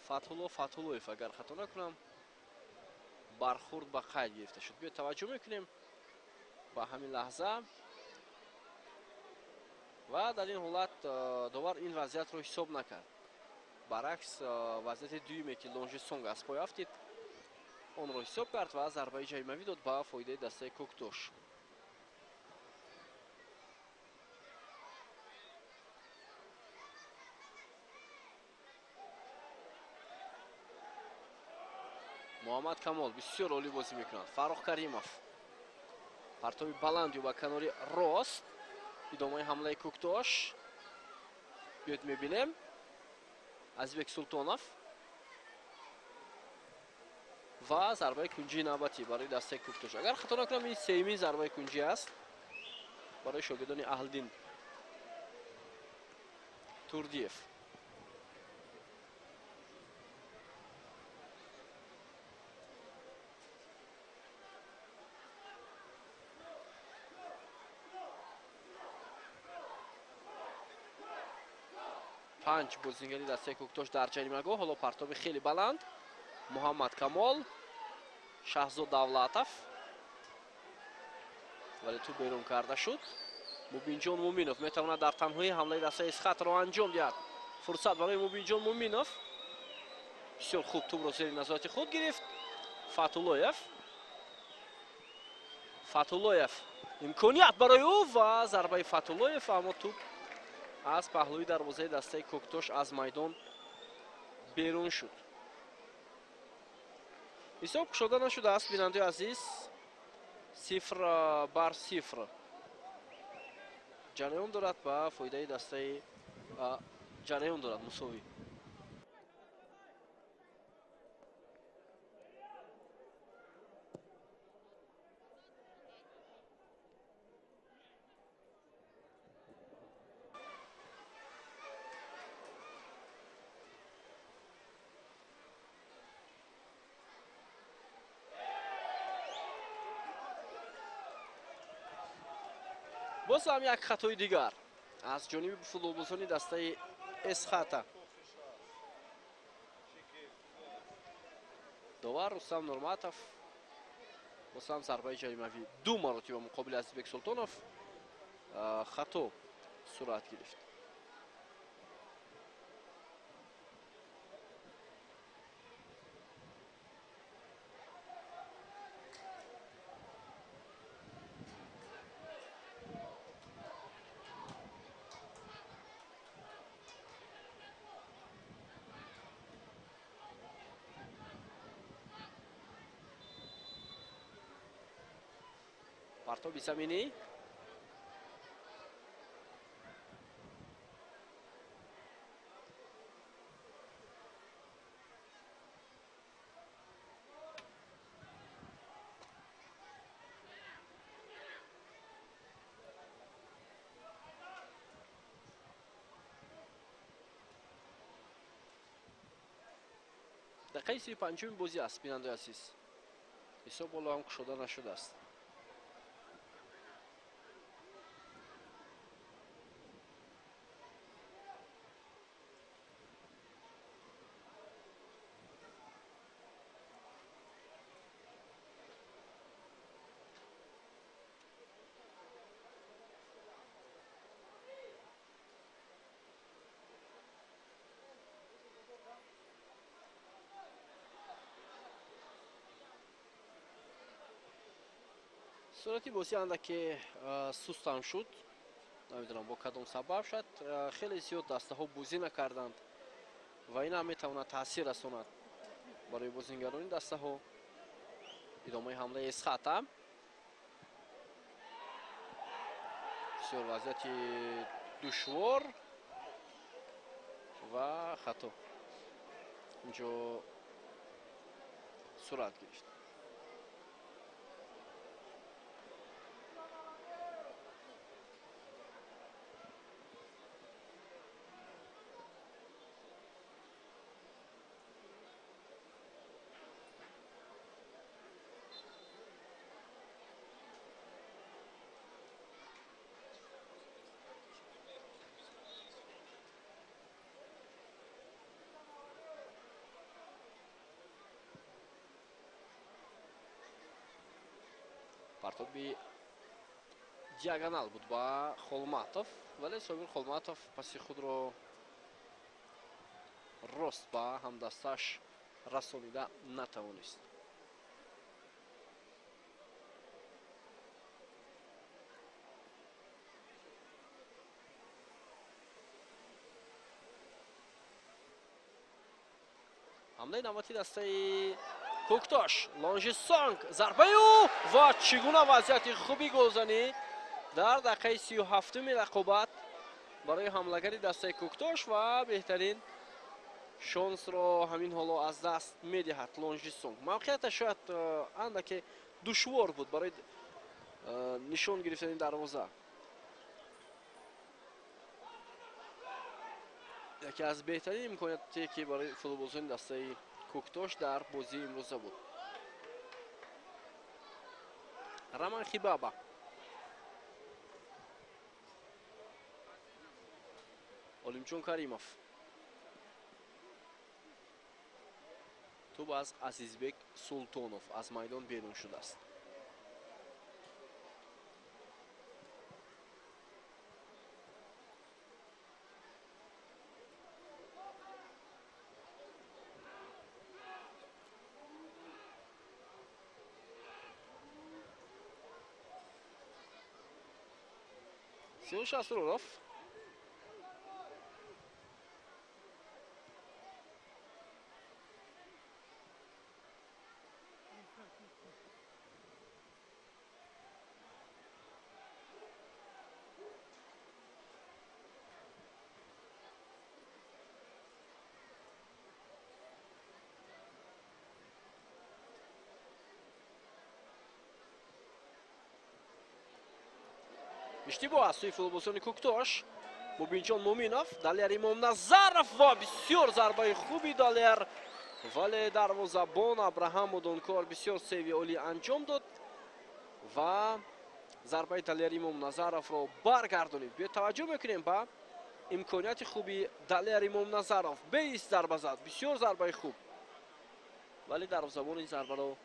Фатҳулло Фатҳуллоев, агар хато накунам, бархӯрд ба қайд гирифта шуд. Биё таваҷҷӯҳ мекунем ба ҳамин лаҳза ва дар ин ҳолат довар ин вазъиятро ҳисоб накард. Баръакс, вазъияти дуюме ки Лонжисонг аз пой афтид, онро ҳисоб кард ва зарбаи ҷаримавӣ дод ба фоидаи дастаи Кӯктош. Муҳаммад Камол бисёр олӣ бозӣ мекунад. Фаррух Каримов. Партоби баландю ба канори рост. Идомаи ҳамлаи Кӯктош. Биёед мебинем. Азизбек Султонов ва зарбаи кунҷии навбатӣ барои дастаи Кӯктош. Агар хато накунам, ин сеюмин зарбаи кунҷӣ аст барои шогирдони Аҳлиддин Турдиев. Панҷ бозингари дастаи Кӯктош дар ҷаримагоҳ. Ҳоло партоби хеле баланд. Муҳаммад Камол, Шаҳзод Давлатов, вале тӯб берун карда шуд. Мубинҷон Муминов метавонад дар танҳоӣ ҳамлаи дастаи Эсхатаро анҷом диҳад. Фурсат барои Мубинҷон Муминов. Бисёр хуб тӯбро зери назорати худ гирифт. Фатуллоев. Фатуллоев. Имконият барои ӯ ва зарбаи Фатуллоев, аммо тӯб аз паҳлӯи дарвозаи дастаи Кӯктош аз майдон берун шуд. Ҳисоб кушода нашудааст, бинандаи азиз. 0-0. Ҷараён дорад ба фоидаи дастаи ҷараён дорад мусовӣ. Боз ҳам як хатои дигар аз ҷониби футболбозони дастаи Эсхата. Довар Рустам Нурматов боз ҳам зарбаи ҷаримавӣ ду маротиба муқобили Азизбек Султонов хато сурат гирифт. Партоби заминӣ. Дақиқаи 35-уми бозӣ аст, бинандаи азиз. Ҳисоб ҳоло ҳам кушода нашудааст. Сурати бозӣ андаке сустам шуд. Намедонам бо кадом сабаб шуд. Хеле зиёд дастаҳо бозӣ накарданд ва ин ҳам метавонад таъсир расонад барои бозингарони дастаҳо. Идомаи ҳамлаи Эсхата. Бисёр вазъияти душвор ва хато инҷо сурат гирифт. Партоби диагонал буд ба Холматов, вале Собир Холматов паси худро рост ба ҳамдасташ расонида натавонист. Ҳамлаи навбати дастаи Кӯктош, Лонжи Сонг, зарбаи ӯ ва чӣ гуна вазъияти хуби голзанӣ дар дақиқаи 37-уми рақобат барои ҳамлагари дастаи Кӯктош ва беҳтарин шонсро ҳамин ҳоло аз даст медиҳад Лонжи Сонг. Мавқеияташ шояд андаке душвор буд барои нишон гирифтани дарвоза. Яке аз беҳтарин имконияте ки барои футболбозони дастаи Кӯктош дар бозии имрӯза буд. Роман Хибаба. Олимҷон Каримов. Тӯб аз Азизбек Султонов аз майдон берун шудааст. Сиёвуш Асроров. Иштибоҳ аз сӯи футболбозони Кӯктош. Мубинҷон Муминов, Далер Имомназаров ва бисёр зарбаи хуби Далер, вале дарвозабон Абраҳам Мудонкор бисёр сейви олӣ анҷом дод ва зарбаи Далер Имомназаровро баргардонид. Биё таваҷҷӯҳ мекунем ба имконияти хуби Далер Имомназаров. Беист зарба зад, бисёр зарбаи хуб, вале дарвозабон ин зарбаро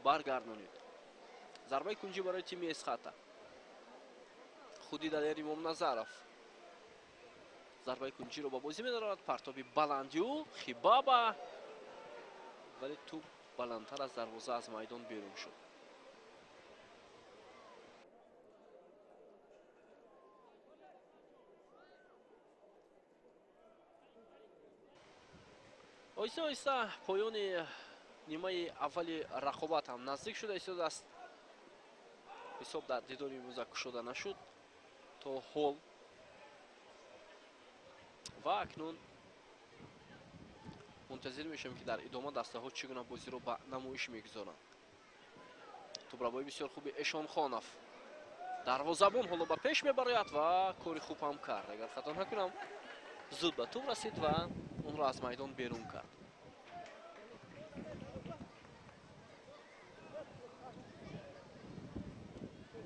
баргардонид. Зарбаи кунҷӣ барои тими Эсхата. Худи Далер Имомназаров зарбаи кунҷиро ба бозӣ медорад. Партоби баландию Хибаба, вале тӯб баландтар аз дарвоза аз майдон берун шуд. Оҳиста оҳиста поёни нимаи аввали рақобат ҳам наздик шуда истодааст. Ҳисоб дар дидори имрӯза кушода нашуд то ҳол ва акнун мунтазир мешавем, ки дар идома дастаҳо чӣ гуна бозиро ба намоиш мегузоранд. Тӯбрабои бисёр хуби Эшонхонов. Дарвозабон ҳоло ба пеш мебарояд ва кори хуб ҳам кард. Агар хато накунам, зуд ба тӯб расид ва онро аз майдон берун кард.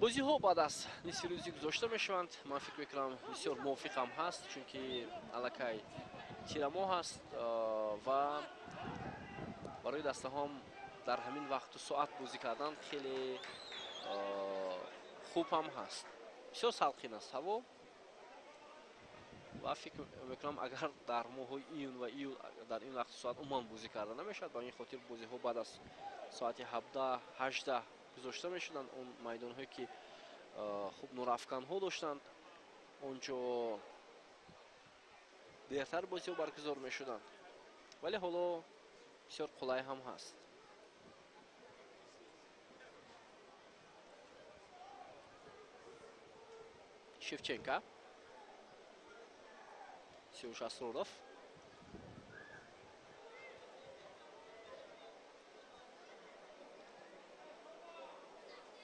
Бозиҳо баъд аз нисфи рӯзӣ гузошта мешаванд. Ман фикр мекунам бисёр мувофиқ ҳам ҳаст, чунки аллакай тирамоҳ аст ва барои дастаҳом дар ҳамин вақту соат бозӣ кардан хеле хуб ҳам ҳаст. Бисёр салқин аст ҳаво ва фикр мекунам агар дар моҳҳои июн ва июл дар ин вақту соат умуман бозӣ карда намешавад, ба ин хотир бозиҳо баъд аз соати 17-18 гузошта мешуданд. Он майдонҳое ки хуб нурафканҳо доштанд, онҷо дертар бозиҳо баргузор мешуданд, вале ҳоло бисёр қулай ҳам ҳаст. Шевченко, Сиёвуш Асроров.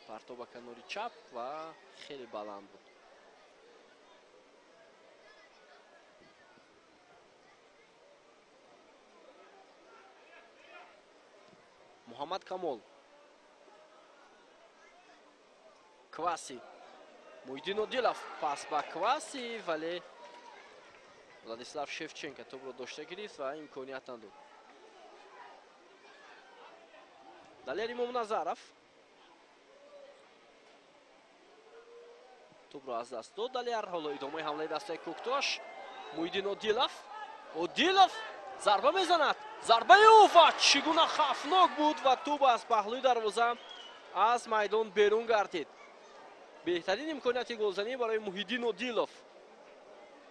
Партоб ба канори чап ва хеле баланд буд. Муҳаммад Камол. Кваси. Муҳиддин Одилов пас ба Кваси, вале Владислав Шевченко тӯбро дошта гирифт ва имконият надод. Далер Имомназаров тӯбро аз даст дод. Далер ҳоло идомаи ҳамлаи дастаи Кӯктош. Муҳиддин Одилов. Одилов зарба мезанад. Зарбаи ӯ ва чӣ гуна хавфнок буд ва тӯб аз паҳлӯи дарвоза аз майдон берун гардид. Беҳтарин имконияти голзанӣ барои Муҳиддин Одилов.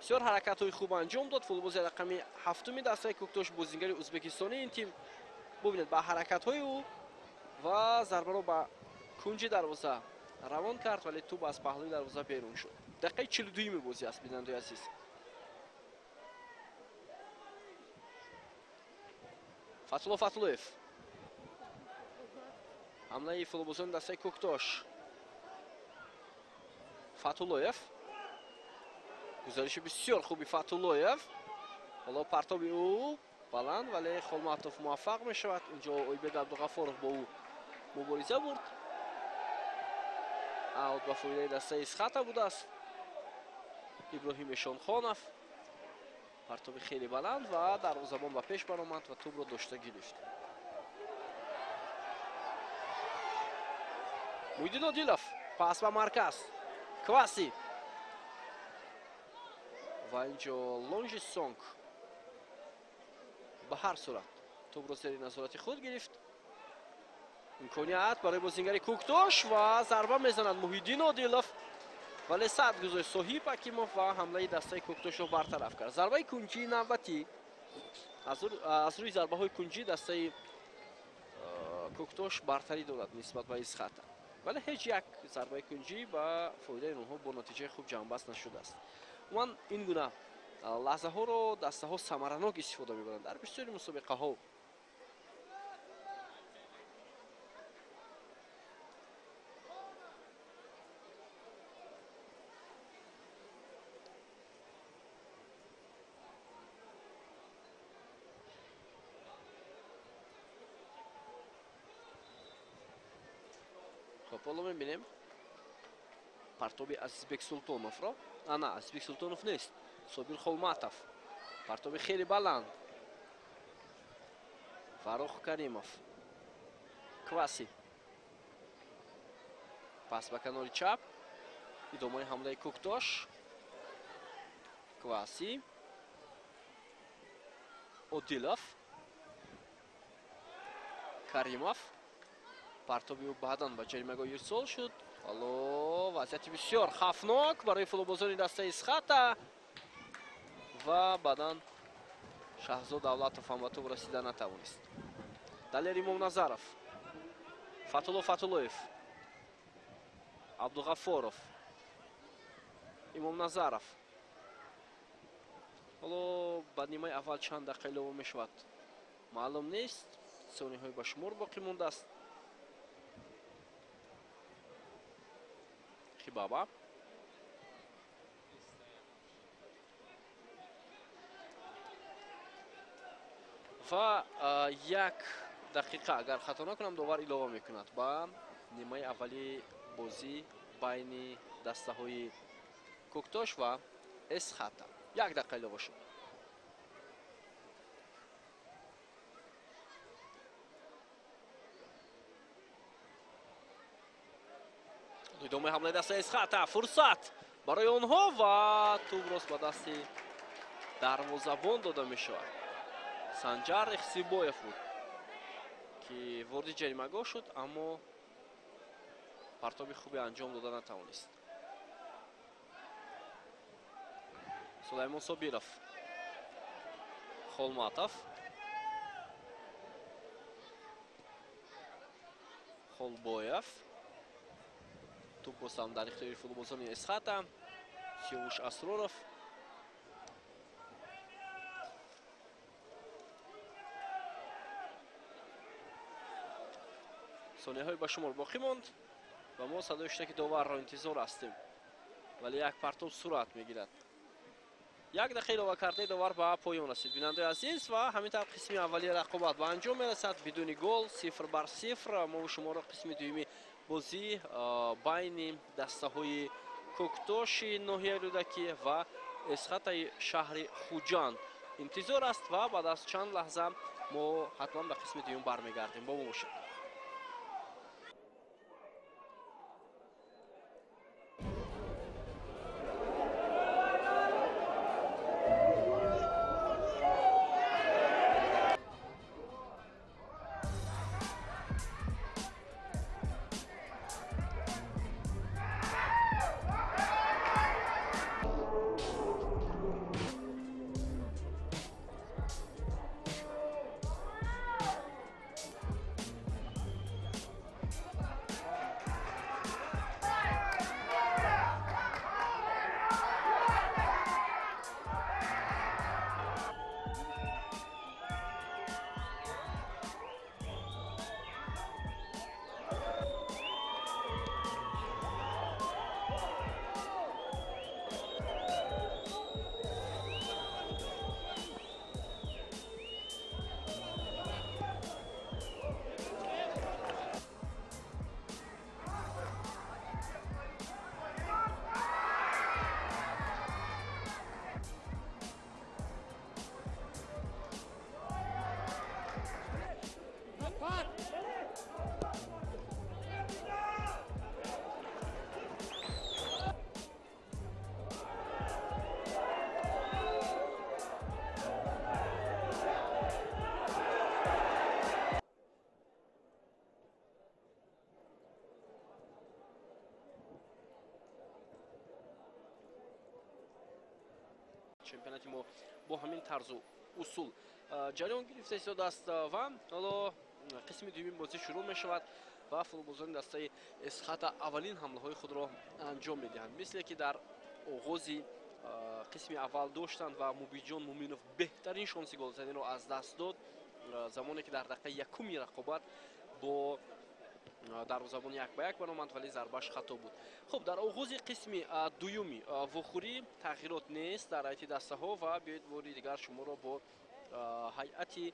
Бисёр ҳаракатҳои хуб анҷом дод. Футболбози рақами ҳафтуми дастаи Кӯктош, бозингари ӯзбекистони ин тим. Бубинед ба ҳаракатҳои ӯ ва зарбаро ба кунҷи дарвоза равон кард, вале тӯб аз паҳлӯи дарвоза берун шуд. Дақиқаи 42-юми бозӣ аст, бинандаи азиз. Фатулло Фатуллоев. Ҳамлаи футболбозони дастаи Кӯктош. Фатуллоев. Гузариши бисёр хуби Фатуллоев. Ҳоло партоби ӯ баланд, вале Холматов муваффақ мешавад. Инҷо Ойбек Абдуғафоров бо ӯ мубориза бурд. Аут ба фоидаи дастаи Исхата будааст. Иброҳим Эшонхонов. Партоби хеле баланд ва дарвозабон ба пеш баромад ва тӯбро дошта гирифт. Муҳиддин Одилов пас ба марказ. Кваси. Ва инҷо Лонжи Сонг ба ҳар сурат тӯбро зери назорати худ гирифт. Имконият барои бозингари Кӯктош ва зарба мезанад Муҳиддин Одилов, Вале сад гузошт Соҳиб Ҳакимов ва ҳамлаи дастаи Кӯктошро бартараф кард. Зарбаи кунҷии навбатӣ аз рӯи зарбаҳои кунҷӣ дастаи Кӯктош бартарӣ дорад нисбат ба Исхата. Вале ҳеҷ як зарбаи кунҷӣ ба фоидаи онҳо бо натиҷаи хуб ҷамъбаст нашудааст. Умуман ин гуна лаҳзаҳоро дастаҳо самаранок истифода мебаранд дар бисёри мусобиқаҳо. Хоб, ҳоло мебинем партоби Азизбек Султоновро. Ана, Азизбек Султонов нест, Собир Холматов. Партоби хеле баланд. Фаррух Каримов. Кваси. Пас ба канори чап. Идомаи ҳамлаи Кӯктош. Кваси. Одилов. Каримов. Партоби ӯ баъдан ба ҷаримагоҳ ирсол шуд. Ҳало вазъияти бисёр хавфнок барои футболбозони дастаи Исхата ва баъдан Шаҳзод Давлатов ҳам ба тӯб расида натавонист. Далер Имомназаров, Фатулло Фатуллоев, Абдуғаффоров, Имомназаров. Ҳоло ба нимаи аввал чанд дақиқа илова мешавад маълум нест. Сониҳои ба шумор боқӣ мондааст. Хибаба. Ва як дақиқа агар хато накунам довар илова мекунад ба нимаи аввали бозӣ байни дастаҳои Кӯктош ва Эсхата. Як дақиқа илова шуд. Идомаи ҳамлаи дастаи Эсхата. Фурсат барои онҳо ва тӯб рост ба дасти дарвозабон дода мешавад. Санҷар Ихсибоев буд ки вориди ҷаримагоҳ шуд, аммо партоби хубе анҷом дода натавонист. Сулаймон Собиров, Холматов, Холбоев. Тӯб бостам дар ихтиёри футболбозони Эсхата. Сиёвуш Асроров. Сонияҳои ба шумор боқӣ монд ва мо садои шутаки доварро интизор ҳастем. Вале як партоб сурат мегирад. Як дақиқа илова кардаи довар ба поён расид. Бинандаи азиз, ва ҳамин тавр қисми аввали рақобат ба анҷом мерасад бидуни гол, 0-0. Мо шуморо қисми дуюми бозӣ байни дастаҳои Кӯктоши ноҳияи Рӯдакӣ ва Эсхатаи шаҳри Хуҷанд интизор аст ва баъд аз чанд лаҳза мо ҳатман ба қисми дуюм бармегардем. Бо мо бошед. Чемпионати мо бо ҳамин тарзу усул ҷараён гирифта истодааст ва ҳоло қисми дуюми бозӣ шурӯъ мешавад ва футболбозони дастаи Эсхата аввалин ҳамлаҳои худро анҷом медиҳанд, мисле ки дар оғози қисми аввал доштанд ва Мубинҷон Муминов беҳтарин шонси голзаниро аз даст дод, замоне ки дар дақиқаи якуми рақобат бо дарвозабон як ба як баромад, вале зарбаш хато буд. Хуб, дар оғози қисми дуюми вохӯрӣ тағйирот нест дар ҳайати дастаҳо ва биёед бори дигар шуморо бо ҳайати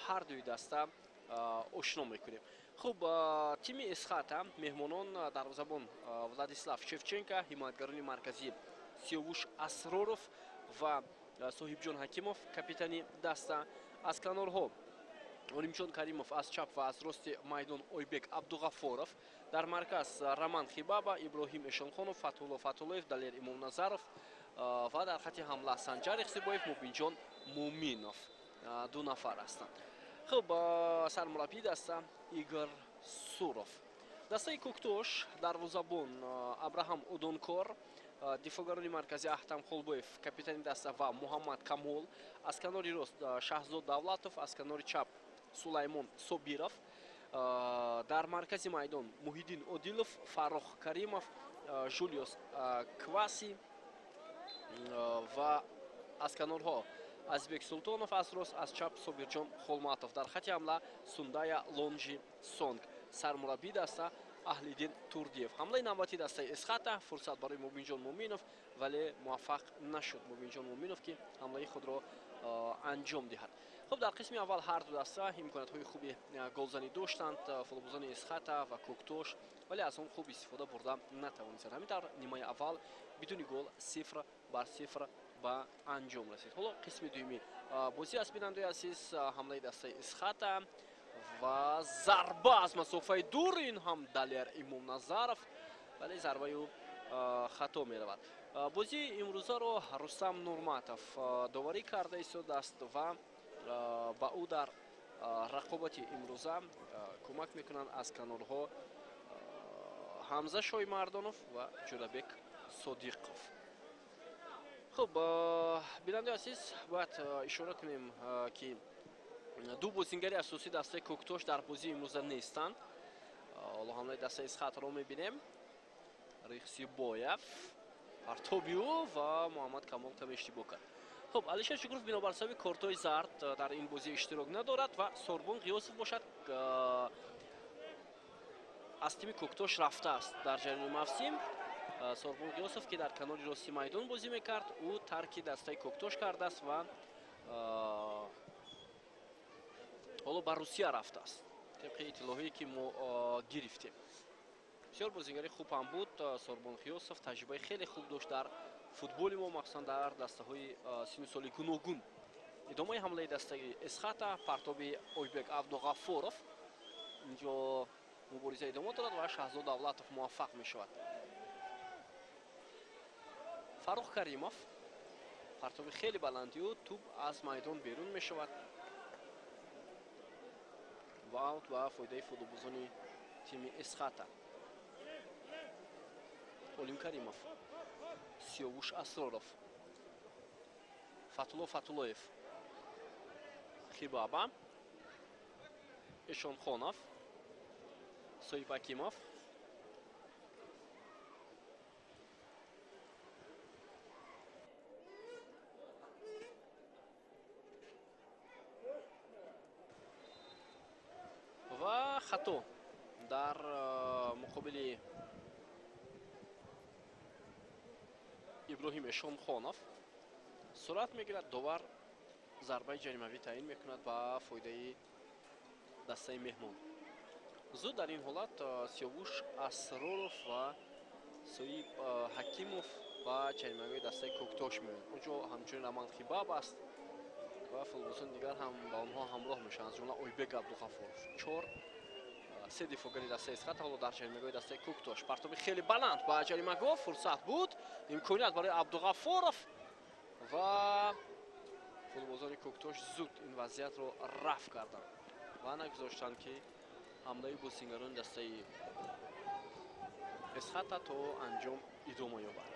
ҳар дуи даста ошно мекунем. Хуб, тими Эсхата меҳмонон дарвозабон Владислав Шевченко, ҳимоятгарони марказӣ Сиёвуш Асроров ва Соҳибҷон Ҳакимов, капитани даста. Аз канорҳо Олимҷон Каримов аз чап ва аз рости майдон Ойбек Абдуғафоров, дар марказ Роман Хибаба, Иброҳим Эшонхонов, Фатҳулло Фатҳуллоев, Далер Имомназаров ва дар хати ҳамла Санҷар Ихсибоев, Мубинҷон Муминов ду нафар ҳастанд. Хуб, сармураббии даста Игор Суров. Дастаи Кӯктош дарвозабон Абраҳам Удонкор, дифоъгарони марказӣ Аҳтам Холбоев, капитани даста ва Муҳаммад Камол, аз канори рост Шаҳзод Давлатов, аз канори чап Сулаймон Собиров, дар маркази майдон Муҳиддин Одилов, Фаррух Каримов, Жулиус Кваси ва аз канорҳо Азбек Султонов аз рост, аз чап Собирҷон Холматов. Дар хати ҳамла Сундая Лонжи Сонг, сармураббии даста Аҳлиддин Турдиев. Ҳамлаи навбатии дастаи Эсхата, фурсат барои Мубинҷон Муминов, вале муваффақ нашуд Мубинҷон Муминов, ки ҳамлаи худро анҷом диҳад. Хуб, дар қисми аввал ҳар ду даста имкониятҳои хуби голзанӣ доштанд, футболбозони Эсхата ва Кӯктош, вале аз он хуб истифода бурда натавонистанд. Ҳамин тавр нимаи аввал бидуни гол 0-0 ба анҷом расид. Ҳоло қисми дуюми бозӣ аст, бинандаи азиз, ҳамлаи дастаи Эсхата ва зарба аз масофаи дур, ин ҳам Далер Имомназаров, вале зарбаи ӯ хато меравад. Бозии имрӯзаро Рустам Нурматов доварӣ карда истодааст ва ба ӯ дар рақобати имрӯза кӯмак мекунанд аз канорҳо Ҳамза Шоимардонов ва Ҷӯрабек Содиқов. Хуб, бинандаи азиз, бояд ишора кунем, ки ду бозингари асосии дастаи Кӯктош дар бозии имрӯза нестанд. Ҳоло ҳамлаи дастаи Эсхатаро мебинем. Рихсибоев, партоби ӯ ва Муҳаммад Камол каме иштибоҳ кард. Хуб, Алишер Шукуров бинобар сабаби кортҳои зард дар ин бозӣ иштирок надорад ва Сорбон Ғиёсов бошад аз тими Кӯктош рафтааст дар ҷараёни мавсим. Сорбон Ғиёсов, ки дар канори рости майдон бозӣ мекард, ӯ тарки дастаи Кӯктош кардааст ва ҳоло ба Русия рафтааст, тибқи иттилоҳое ки мо гирифтем. Бисёр бозингари хуб ҳам буд Сорбон Ғиёсов, таҷрибаи хеле хуб дошт дар футболи мо, махсусан дар дастаҳои синну соли гуногун. Идомаи ҳамлаи дастаи Эсхата, партоби Ойбек Абдуғаффоров. Инҷо мубориза идома дорад ва Шаҳзод Давлатов муваффақ мешавад. Фаррух Каримов, партоби хеле баланди ӯ, тӯб аз майдон берун мешавад ва аут ба фоидаи футболбозони тими Эсхата. Олим Каримов, Сиёвуш Асроров, Фатулло Фатуллоев, Хибаба, Эшонхонов, Соиб Акимов, ва хато дар муқобили Иброҳим Эшонхонов сурат мегирад. Довар зарбаи ҷаримавӣ таъин мекунад ба фоидаи дастаи меҳмон. Зуд дар ин ҳолат Сиёвуш Асроров ва Соиб Ҳакимов ба ҷаримагоҳи дастаи Кӯктош меоянд. Онҷо ҳамчунин Роман Хибаб аст ва футболбозони дигар ҳам ба онҳо ҳамроҳ мешаванд, аз ҷумла Ойбек Абдуғаффоров. 4-3 дифоъгари дастаи Эсхата ҳоло дар ҷаримагоҳи дастаи Кӯктош. Партоби хеле баланд ба ҷаримагоҳ, фурсат буд, имконият барои Абдуғаффоров ва футболбозони Кӯктош зуд ин вазъиятро рафъ карданд ва нагузоштанд, ки ҳамлаи бозингарони дастаи Эсхата то анҷом идома ёбад.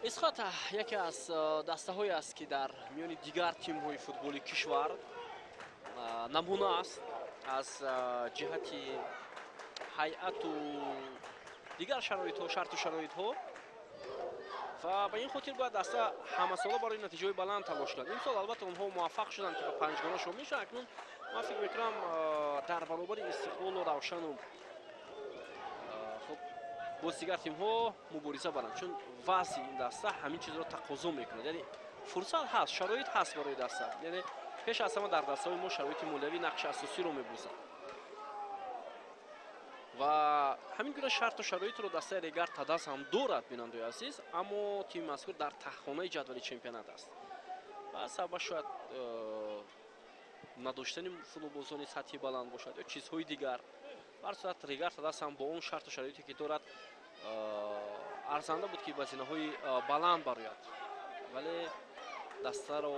Исхата яке аз дастаҳое аст, ки дар миёни дигар тимҳои футболи кишвар намуна аст аз ҷиҳати ҳайату дигар шароитҳо, шарту шароитҳо, ва ба ин хотир бояд даста ҳамасола барои натиҷаҳои баланд талош кунад. Имсол албатта онҳо муваффақ шуданд, ки ба панҷгона шомил шуданд. Акнун ман фикр мекунам, дар баробари Истиқлолу Равшану хуб боз дигар тимҳо мубориза баранд, чун вазъи ин даста ҳамин чизро тақозо мекунад. Яъне фурсат ҳаст, шароит ҳаст барои даста. Яъне пеш аз ҳама дар дастаҳои мо шароити молиявӣ нақши асосиро мебозад ва ҳамин гуна шарту шароитро дастаи Регар Тадаз ҳам дорад, бинандаи азиз, аммо тими мазкур дар таҳхонаи ҷадвали чемпионат аст ва сабаб шояд надоштани футболбозони сатҳи баланд бошад ё чизҳои дигар. Ба ҳар сурат Регар Тадаз ҳам бо он шарту шароите ки дорад арзанда буд, ки ба зинаҳои баланд барояд, вале дастаро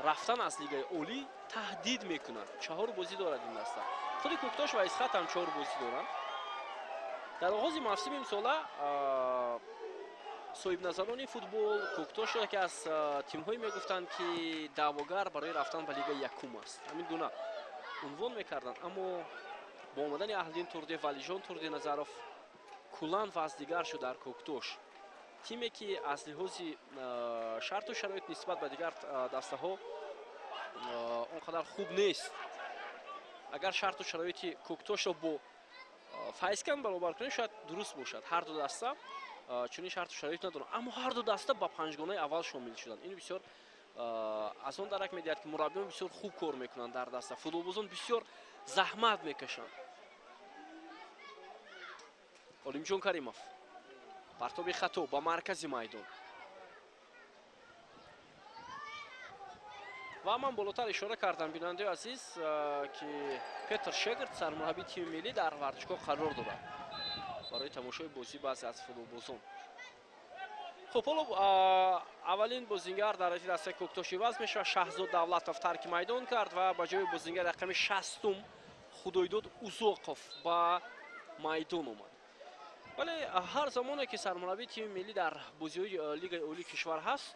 рафтан аз лигаи олӣ таҳдид мекунад. 4 бозӣ дорад ин даста. Худи Кӯктош ва Исхат ҳам 4 бозӣ доранд. Дар оғози мавсими имсола соҳибназарони футбол Кӯктош яке аз тимҳое мегуфтанд, ки даъвогар барои рафтан ба лигаи якум аст. Ҳамин гуна унвон мекарданд, аммо бо омадани Аҳлиддин Турдиев ва Алиҷон Турдиназаров куллан вазъ дигар шуд дар Кӯктош. Тиме ки аз лиҳози шарту шароит нисбат ба дигар дастаҳо он қадар хуб нест. Агар шарту шароити Кӯктошро бо Файзканд баробар кунем, шояд дуруст бошад. Ҳар ду даста чунин шарту шароит надоранд, аммо ҳар ду даста ба панҷгонаи аввал шомил шуданд. Ин бисёр аз он дарак медиҳад, ки мураббиён бисёр хуб кор мекунанд дар даста, футболбозон бисёр заҳмат мекашанд. Олимҷон Каримов, партоби хато ба маркази майдон. Ва ман болотар ишора кардам, бинандаи азиз, ки Петр Шегард, сармураббии тими миллӣ, дар варзишгоҳ қарор дорад барои тамошои бозӣ баъзе аз футболбозон. Хуб, ҳоло аввалин бозингар дар ҳайати дастаи Кӯктош иваз мешавад. Шаҳзод Давлатов тарки майдон кард ва ба ҷои бозингар рақами 60 Худойдод Узоқов ба майдон омад. Вале ҳар замоне ки сармураббии тими миллӣ дар бозиҳои лигаи олии кишвар ҳаст,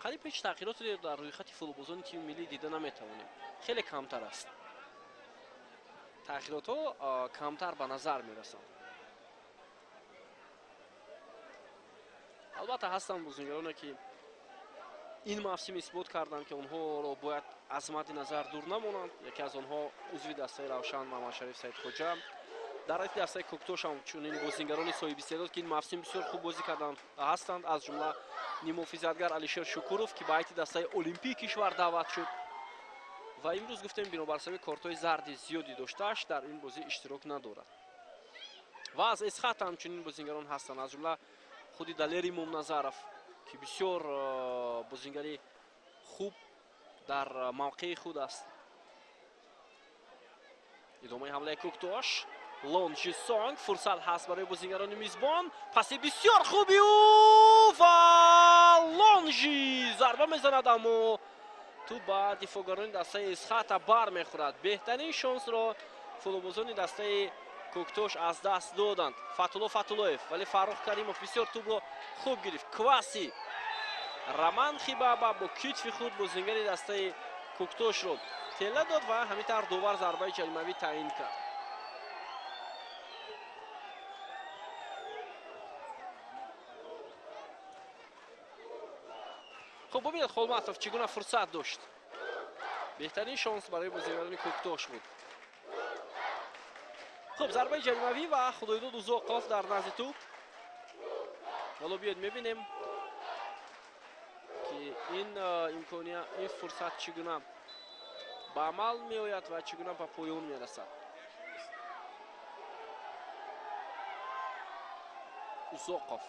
қариб ҳеҷ тағйироте дар рӯйхати футболбозони тими миллӣ дида наметавонем. Хеле камтар аст. Тағйиротҳо камтар ба назар мерасанд. Албатта ҳастанд бозингароне, ки ин мавсим исбот карданд, ки онҳоро бояд аз мадди назар дур намонанд. Яке аз онҳо узви дастаи Равшан Мамадшариф Саидхоҷа. Дар ҳайати дастаи Кӯктош ҳам чунин бозингарони соҳибистеъдод, ки ин мавсим бисёр хуб бозӣ карданд, ҳастанд, аз ҷумла нимҳофизатгар Алишер Шукуров, ки ба ҳайати дастаи Олимпии кишвар даъват шуд ва имрӯз гуфтем бинобар сабаби кортҳои зарди зиёди доштааш дар ин бозӣ иштирок надорад. Ва аз Исхат ҳам чунин бозингарон ҳастанд, аз ҷумла худи Далери Мумназаров, ки бисёр бозингари хуб дар мавқеи худ аст. Идомаи ҳамлаи Кӯктош. Лонжи Сонг, фурсат ҳаст барои бозингарони мизбон. Паси бисёр хуби ӯ ва Лонжи зарба мезанад, аммо тӯб ба дифоъгарони дастаи Исхата бармехӯрад. Беҳтарин шонсро футболбозони дастаи Кӯктош аз даст доданд. Фатулло Фатуллоев, вале Фаррух Каримов бисёр тӯбро хуб гирифт. Кваси Роман Хибаба бо китфи худ бозингари дастаи Кӯктошро тела дод ва ҳамин тавр довар зарбаи ҷаримавӣ таъин кард. Хуб, бубинед Холматов чӣ гуна фурсат дошт. Беҳтарин шонс барои бозингарони Кӯктош буд. Хуб, зарбаи ҷаримавӣ ва Худойдод Узоқов дар назди тӯб. Ҳоло биёед мебинем, ки ин имкония, ин фурсат чӣ гуна ба амал меояд ва чӣ гуна ба поён мерасад. Узоқов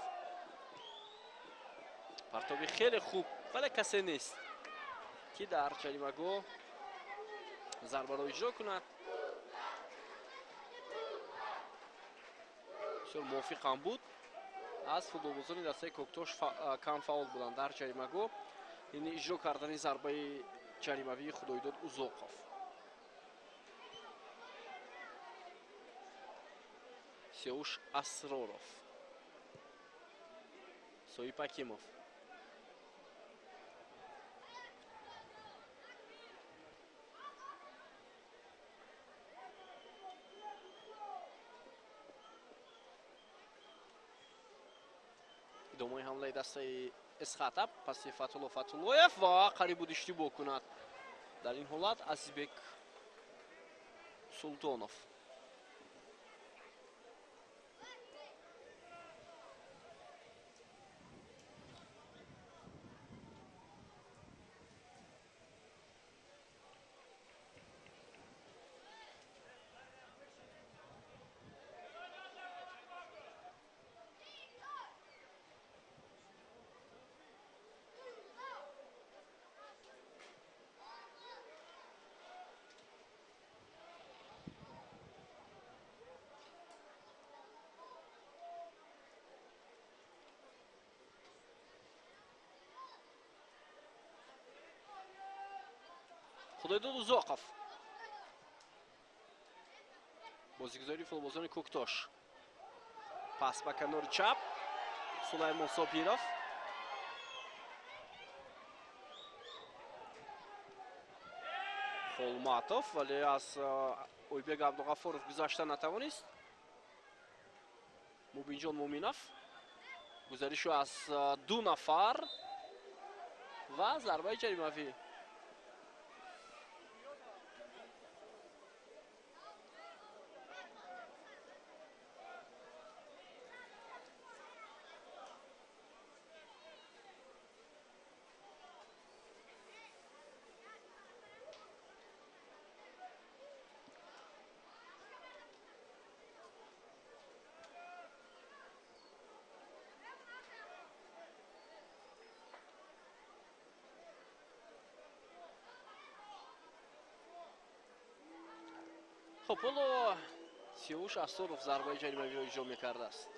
партоби хеле хуб, вале касе нест, ки дар ҷаримагоҳ зарбаро иҷро кунад. Бисёр мувофиқ ҳам буд. Аз футболбозони дастаи Кӯктош кам фаъол буданд дар ҷаримагоҳ. Ин иҷро кардани зарбаи ҷаримавии Худойдод Узоқов. Сиёвуш Асроров, Соиб Ҳакимов. Идомаи ҳамлаи дастаи Эсхата, паси Фатулло Фатуллоев ва қариб буд иштибоҳ кунад. Дар ин ҳолат Азизбек Султонов. Худойдод Узоқов. Бозигузори футболбозони Кӯктош. Пас ба канори чап. Сулаймон Собиров. Холматов, вале аз Ойбек Абдуғафоров гузашта натавонист. Мубинҷон Муминов. Гузаришу аз ду нафар ва зарбаи ҷаримавӣ. Хуб, ҳоло Сиёвуш Асторов зарбаи ҷаримавиро иҷро мекардааст.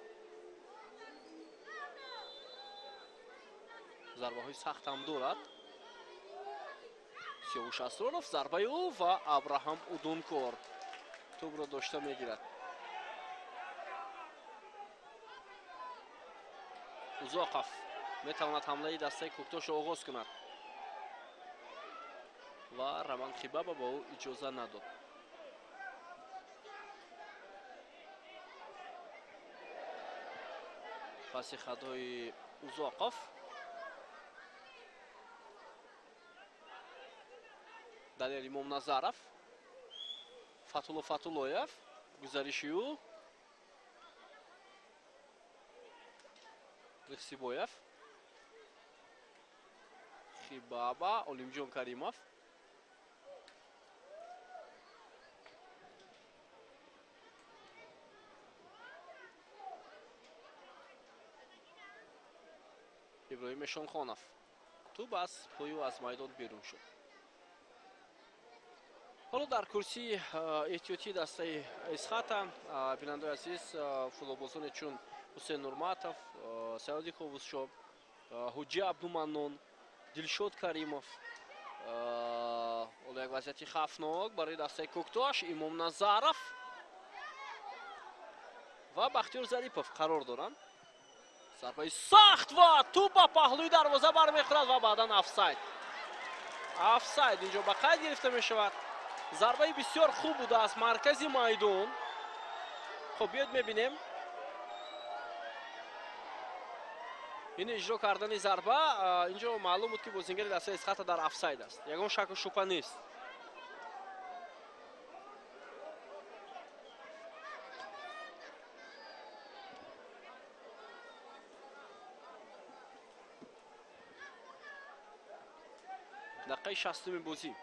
Зарбаҳои сахт ҳам дорад. Сиёвуш Асторов, зарбаи ӯ ва Абраҳам Удункор тӯбро дошта мегирад. Узоқов метавонад ҳамлаи дастаи Кӯктошро оғоз кунад ва Роман Хибаба ба ӯ иҷоза надод. Паси хатои Узоқов. Далер Имомназаров. Фатулло Фатуллоев. Гузариши ӯ. Рихсибоев. Хибаба. Олимҷон Каримов. Иброҳим Эшонхонов. Тӯб аз пою аз майдон берун шуд. Ҳоло дар курсии эҳтиётии дастаи Эсхата, бинандаои азиз, футболбозоне чун Ҳусейн Нурматов, Саёди Ковусшо, Ҳуҷҷи Абдуманнон, Дилшод Каримов. Ҳоло як вазъияти хавфнок барои дастаи Кӯктош, Имомназаров ва Бахтиёр Зарипов қарор доранд. Зарбаи сахт ва тӯб ба паҳлӯи дарвоза бармехӯрад ва баъдан офсайд. Офсайд инҷо ба қайд гирифта мешавад. Зарбаи бисёр хуб буда аз маркази майдон. Хуб, биёед мебинем. Ин иҷро кардани зарба, инҷо маълум буд, ки бозингари дастаи Эсхата дар офсайд аст. Ягон шаку шубҳа нест. Дақиқаи шастуми бозӣ.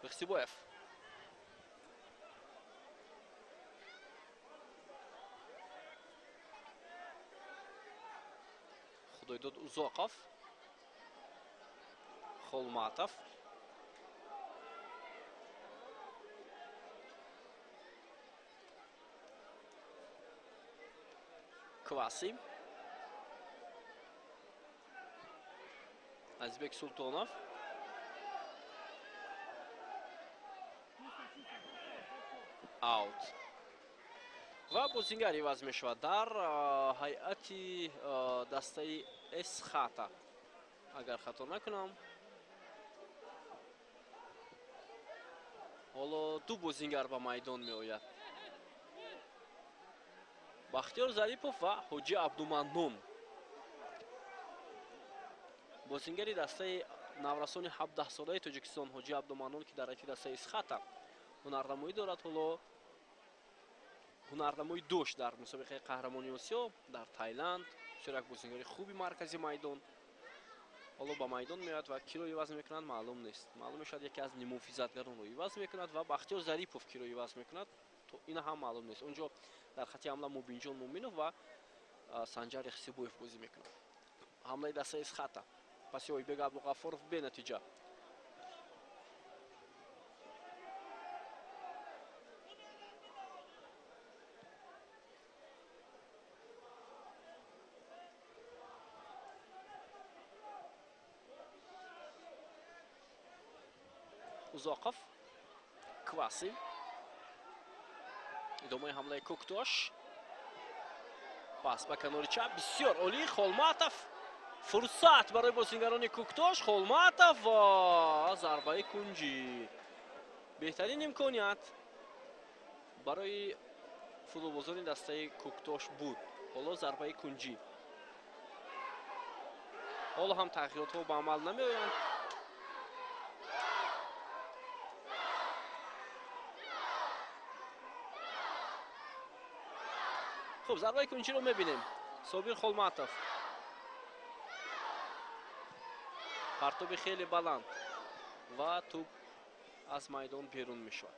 Рихсибоев. Худойдод Узоқов. Холматов. Кваси. Азизбек Султонов. Аут. Ва бозингар иваз мешавад дар ҳайати дастаи Эсхата. Агар хато накунам. Ҳоло ду бозингар ба майдон меояд. Бахтиёр Зарипов ва Ҳоҷи Абдуманнон. Бозингари дастаи наврасони 17-солаи Тоҷикистон Ҳоҷи Абдуманнон, ки дар ҳайати дастаи Эсхата ҳунарнамоӣ дорад, ҳоло ҳунарнамоӣ дошт дар мусобиқаи қаҳрамони Осиё дар Тайланд. Бисёр як бозингари хуби маркази майдон. Ҳоло ба майдон меояд ва киро иваз мекунад маълум нест. Маълум мешавад яке аз нимуҳофизатгаронро иваз мекунад ва Бахтиёр Зарипов киро иваз мекунад, то ина ҳам маълум нест. Онҷо дар хати ҳамла Мубинҷон Муминов ва Санҷар Ихсибоев бозӣ мекунад. Ҳамлаи дастаи Эсхата. Паси Ойбек Абдуғаффоров бенатиҷа. Узоқов, Кваси. Идомаи ҳамлаи Кӯктош. Пас ба канори чап бисёр олӣ. Холматов. Фурсат барои бозингарони Кӯктош. Холматов ва зарбаи кунҷӣ. Беҳтарин имконият барои футболбозони дастаи Кӯктош буд. Ҳоло зарбаи кунҷӣ. Ҳоло ҳам тағйиротҳо ба амал намеоянд. Хуб, зарбаи кунҷиро мебинем. Собир Холматов. Партоби хеле баланд ва тӯб аз майдон берун мешавад.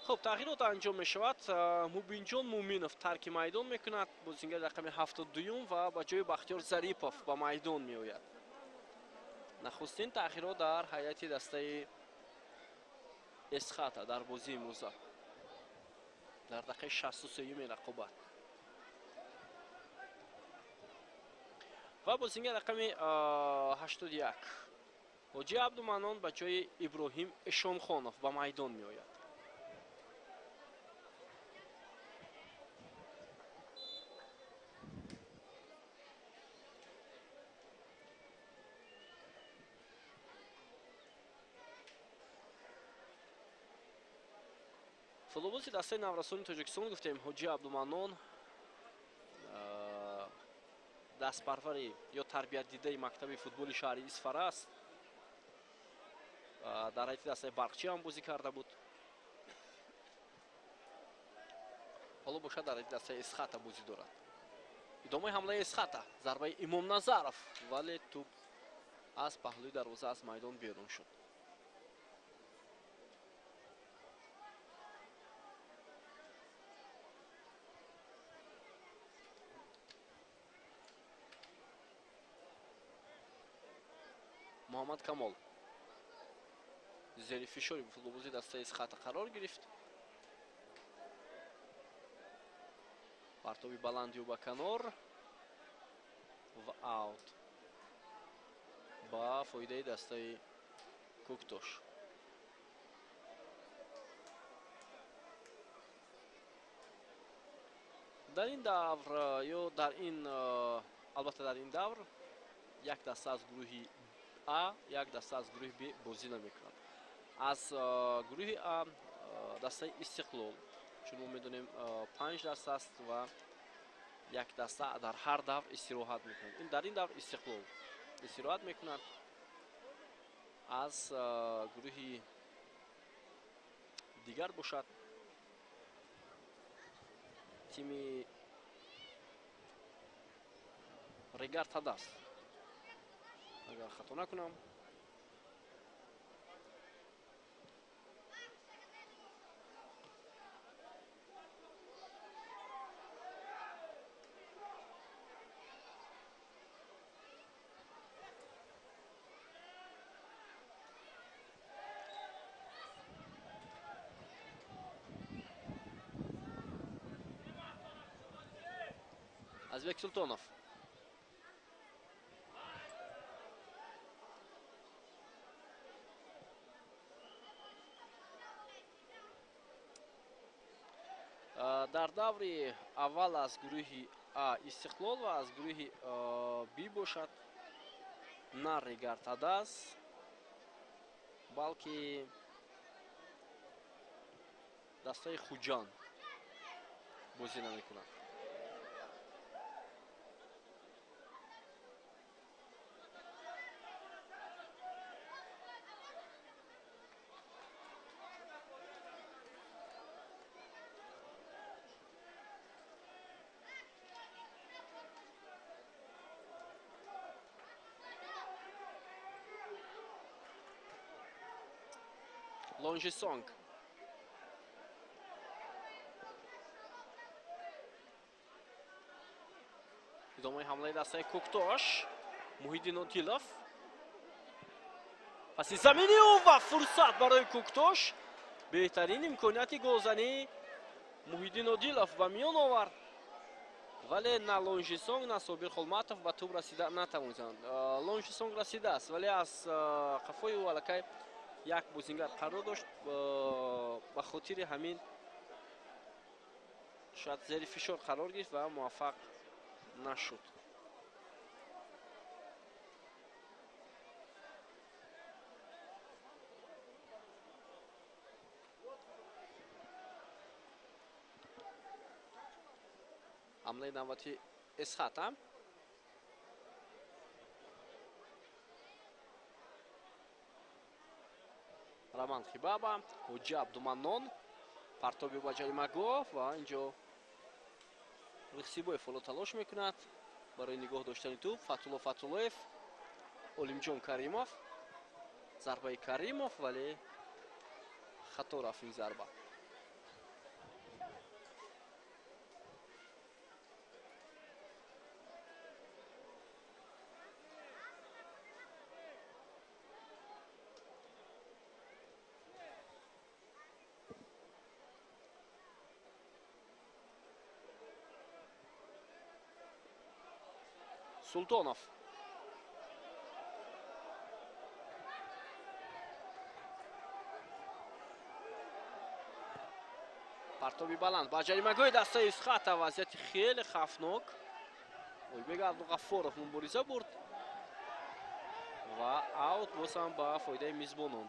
Хуб, тағйирот анҷом мешавад. Мубинҷон Муминов тарки майдон мекунад. Бозингари рақами 72 ва ба ҷои Бахтиёр Зарипов ба майдон меояд. Нахустин тағйирот дар ҳайати дастаи Эсхата дар бозии имрӯза дар дақиқаи 63-юми рақобат. Ва бозингар рақами 81 Ҳоҷи Абдуманнон ба ҷои Иброҳим Эшонхонов ба майдон меояд. Футболбози дастаи наврасони Тоҷикистон гуфтем Ҳоҷи Абдуманнон дастпарвари ё тарбиятдидаи мактаби футболи шаҳри Исфара аст. Дар ҳайати дастаи Барқчӣ ҳам бозӣ карда буд. Ҳоло бошад дар ҳайати дастаи Эсхата бозӣ дорад. Идомаи ҳамлаи Эсхата, зарбаи Имомназаров, вале тӯб аз паҳлӯи дарвоза аз майдон берун шуд. Муҳаммад Камол зери фишори футболбози дастаи Эсхата қарор гирифт. Партоби баландию ба канор ва аут ба фоидаи дастаи Кӯктош. Дар ин давр ё дар ин албатта дар ин давр як даста аз гурӯҳи А, як даста аз гурӯҳи Б бозӣ намекунад. Аз гурӯҳи А дастаи Истиқлол, чун мо медонем 5 даста аст ва як даста дар ҳар давр истироҳат мекунад. Ин дар ин давр Истиқлол истироҳат мекунад. Аз гурӯҳи дигар бошад тими Регар Тадас, агар хато накунам. Азбек Султонов. Дар даври аввал аз гурӯҳи А Истиқлол ва аз гурӯҳи Б бошад на Регар-ТадАЗ, балки дастаи Хуҷанд бозӣ намекунад. Лонжисонг. Идомаи ҳамлаи дастаи Кӯктош. Муҳиддин Одилов. Паси замини ӯ ва фурсат барои Кӯктош. Беҳтарин имконияти голзанӣ Муҳиддин Одилов ба миён овард. Вале на Лонжисонг, на Собир Холматов ба тӯб расида натавонистанд. Лонжисонг расидааст, вале аз қафои ӯ аллакай як бозингар қарор дошт. Ба хотири ҳамин шояд зери фишор қарор гирифт ва муваффақ нашуд. Ҳамлаи навбати Эсхата. Роман Хибаба, Ҳоҷи Абдуманнон, партоби ба ҷаримагоҳ ва инҷо Рихсибоев ҳоло талош мекунад барои нигоҳ доштани тӯб. Фатулло Фатуллоев, Олимҷон Каримов, зарбаи Каримов, вале хато рафт ин зарба. Султонов. Партоби баланд ба ҷаримагоҳи дастаи Исхата. Вазъияти хеле хавфнок. Ойбек Абдуғаффоров мубориза бурд ва аут боз ҳам ба фоидаи мизбонон.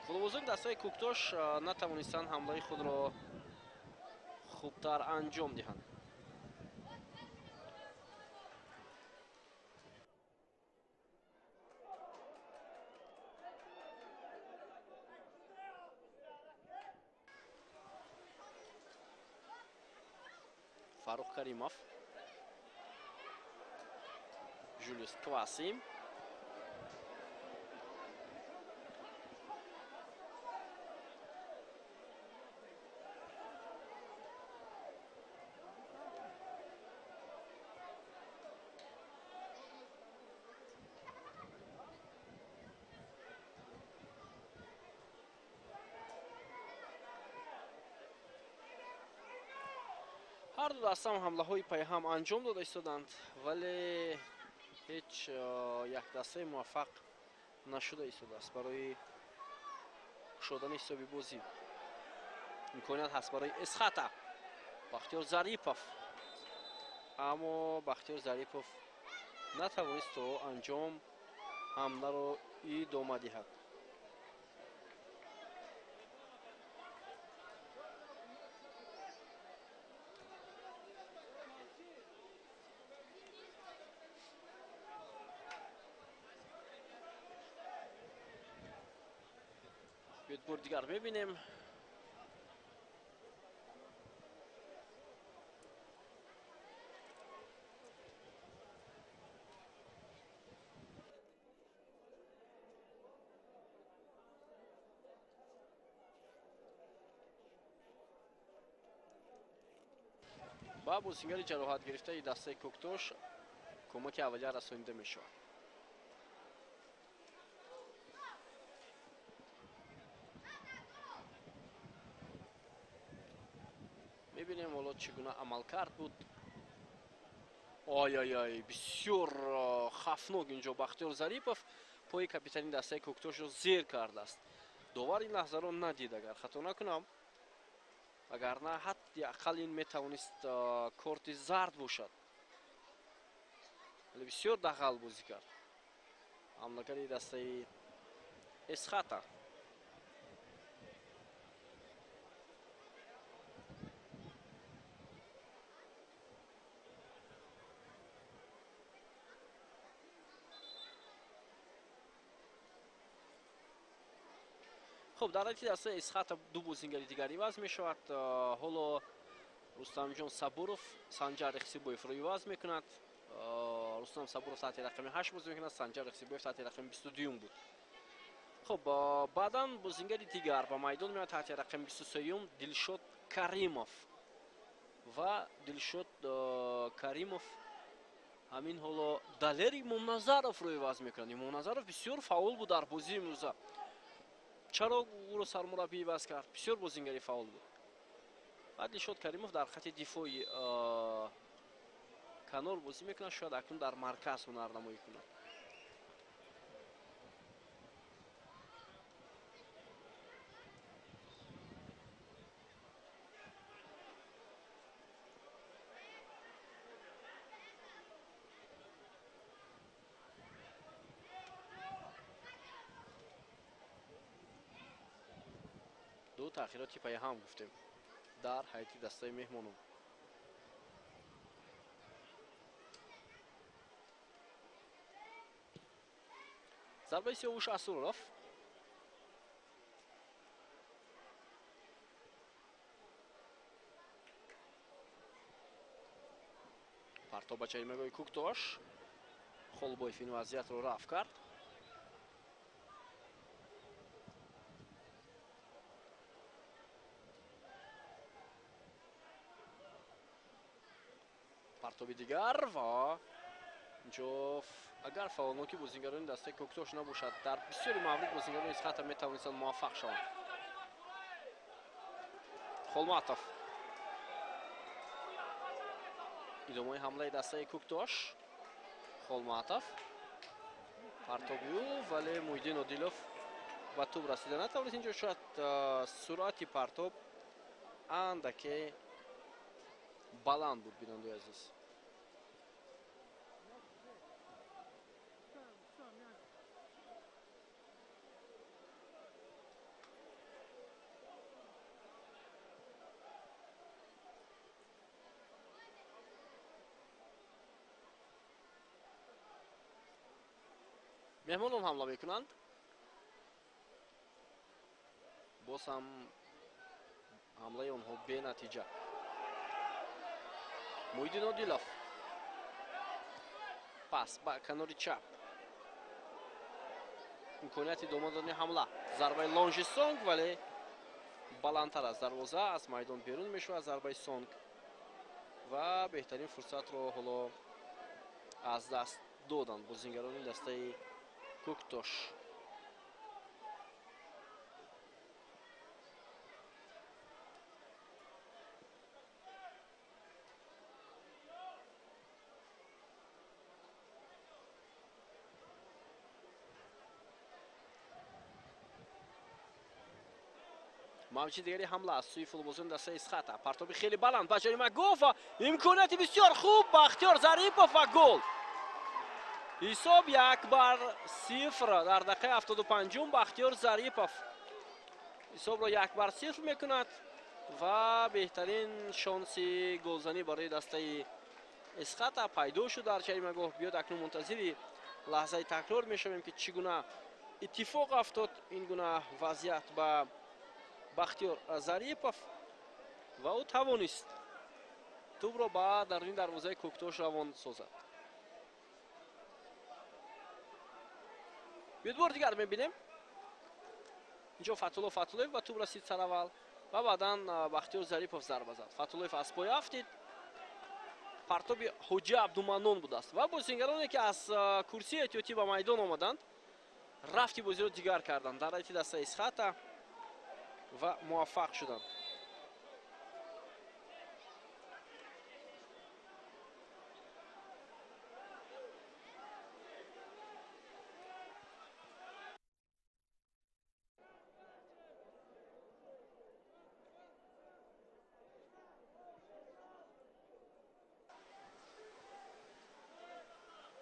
Футболбозони дастаи Кӯктош натавонистанд ҳамлаи худро хубтар анҷом диҳанд. Фаррух Каримов, Жулиус Кваси. Ҳар ду дастам ҳамлаҳои пайҳам анҷом дода истоданд, вале ҳеҷ як дастаи муваффақ нашуда истодааст барои кушодани ҳисоби бозӣ. Имконият ҳаст барои Эсхата. Бахтиёр Зарипов, аммо Бахтиёр Зарипов натавонист то анҷом ҳамларо идома диҳад. Бор дигар мебинем. Ба бозингари ҷароҳат гирифтаи дастаи Кӯктош кӯмаки аввалия расонида мешавад. Мебинем ҳоло чӣ гуна амалкард буд. Ой-ой-ой, бисёр хафнок инҷо Бахтиёр Зарипов пои капитани дастаи Кӯктошро зер кардааст. Довар ин лаҳзаро надид, агар хато накунам. Вагарна ҳадди ақал ин метавонист корти зард бошад. Вале бисёр дағал бозӣ кард ҳамлагари дастаи Эсхата. Хуб, дар ҳайати дастаи Эсхата ду бозингари дигар иваз мешавад. Ҳоло Рустамҷон Сабуров Санҷар Ихсибоевро иваз мекунад. Рустам Сабуров таҳти рақами 8 бозӣ мекунад, Санҷар Ихсибоев таҳти рақами 22 буд. Хуб, баъдан бозингари дигар ба майдон меояд таҳти рақами 23 Дилшод Каримов. Ва Дилшод Каримов ҳамин ҳоло Далер Имомназаровро иваз мекунад. Имомназаров бисёр фаъол буд дар бозии имрӯза. Чаро ӯро сармураббӣ иваз кард? Бисёр бозингари фаъол буд. Баъд Дилшод Каримов дар хати дифои канор бозӣ мекунад, шояд акнун дар марказ ҳунарнамоӣ кунад. Ду таъхироти пайҳам гуфтем дар ҳайати дастаи меҳмонон. Зарбаи Сиёвуш Асуров. Партоб ба ҷаримагоҳи Кӯктош. Холбоев ин вазъиятро рафъ кард. Партоби дигар ва инҷо агар фаъолнокии бозингарони дастаи Кӯктош набошад, дар бисёри маврид бозингарони Эсхата метавонистанд муваффақ шаванд. Холматов. Идомаи ҳамлаи дастаи Кӯктош. Холматов. Партоби ӯ, вале Муҳиддин Одилов ба тӯб расида натавонист. Инҷо шояд суръати партоб андаке баланд буд, бинандаи азиз. Меҳмонон ҳамла мекунанд. Боз ҳам ҳамлаи онҳо бенатиҷа. Муҳиддин Одилов пас ба канори чап. Имконияти идома додани ҳамла. Зарбаи лонжи Сонг, вале баландтар аз дарвоза, аз майдон берун мешавад зарбаи Сонг ва беҳтарин фурсатро ҳоло аз даст доданд бозингарони дастаи Кӯктош. Мавҷи дигари ҳамла аз сӯи футболбозони дастаи Эсхата. Партоби хеле баланд ба ҷаримагоҳ ва имконияти бисёр хуб Бахтиёр Зарипов ва гол. Ҳисоб 1-0 дар дақиқаи 75 Бахтиёр Зарипов ҳисобро 1-0 мекунад ва беҳтарин шонси голзанӣ барои дастаи Эсхата пайдо шуд дар ҷаримагоҳ. Биёд акнун мунтазири лаҳзаи такрор мешавем, ки чӣ гуна иттифоқ афтод ин гуна вазъият ба Бахтиёр Зарипов ва ӯ тавонист тӯбро ба даруни дарвозаи Кӯктош равон созад. Биёд бор дигар мебинем. Инҷо Фатулло Фатуллоев ба тӯб расид сараввал ва баъдан Бахтиёр Зарипов зарба зад. Фатуллоев аз пой афтид Партоби Ҳоҷи Абдуманнон будааст ва бозингароне, ки аз курсии эҳтиётӣ ба майдон омаданд, рафти бозиро дигар карданд дар ҳайати дастаи Эсхата ва муваффақ шуданд.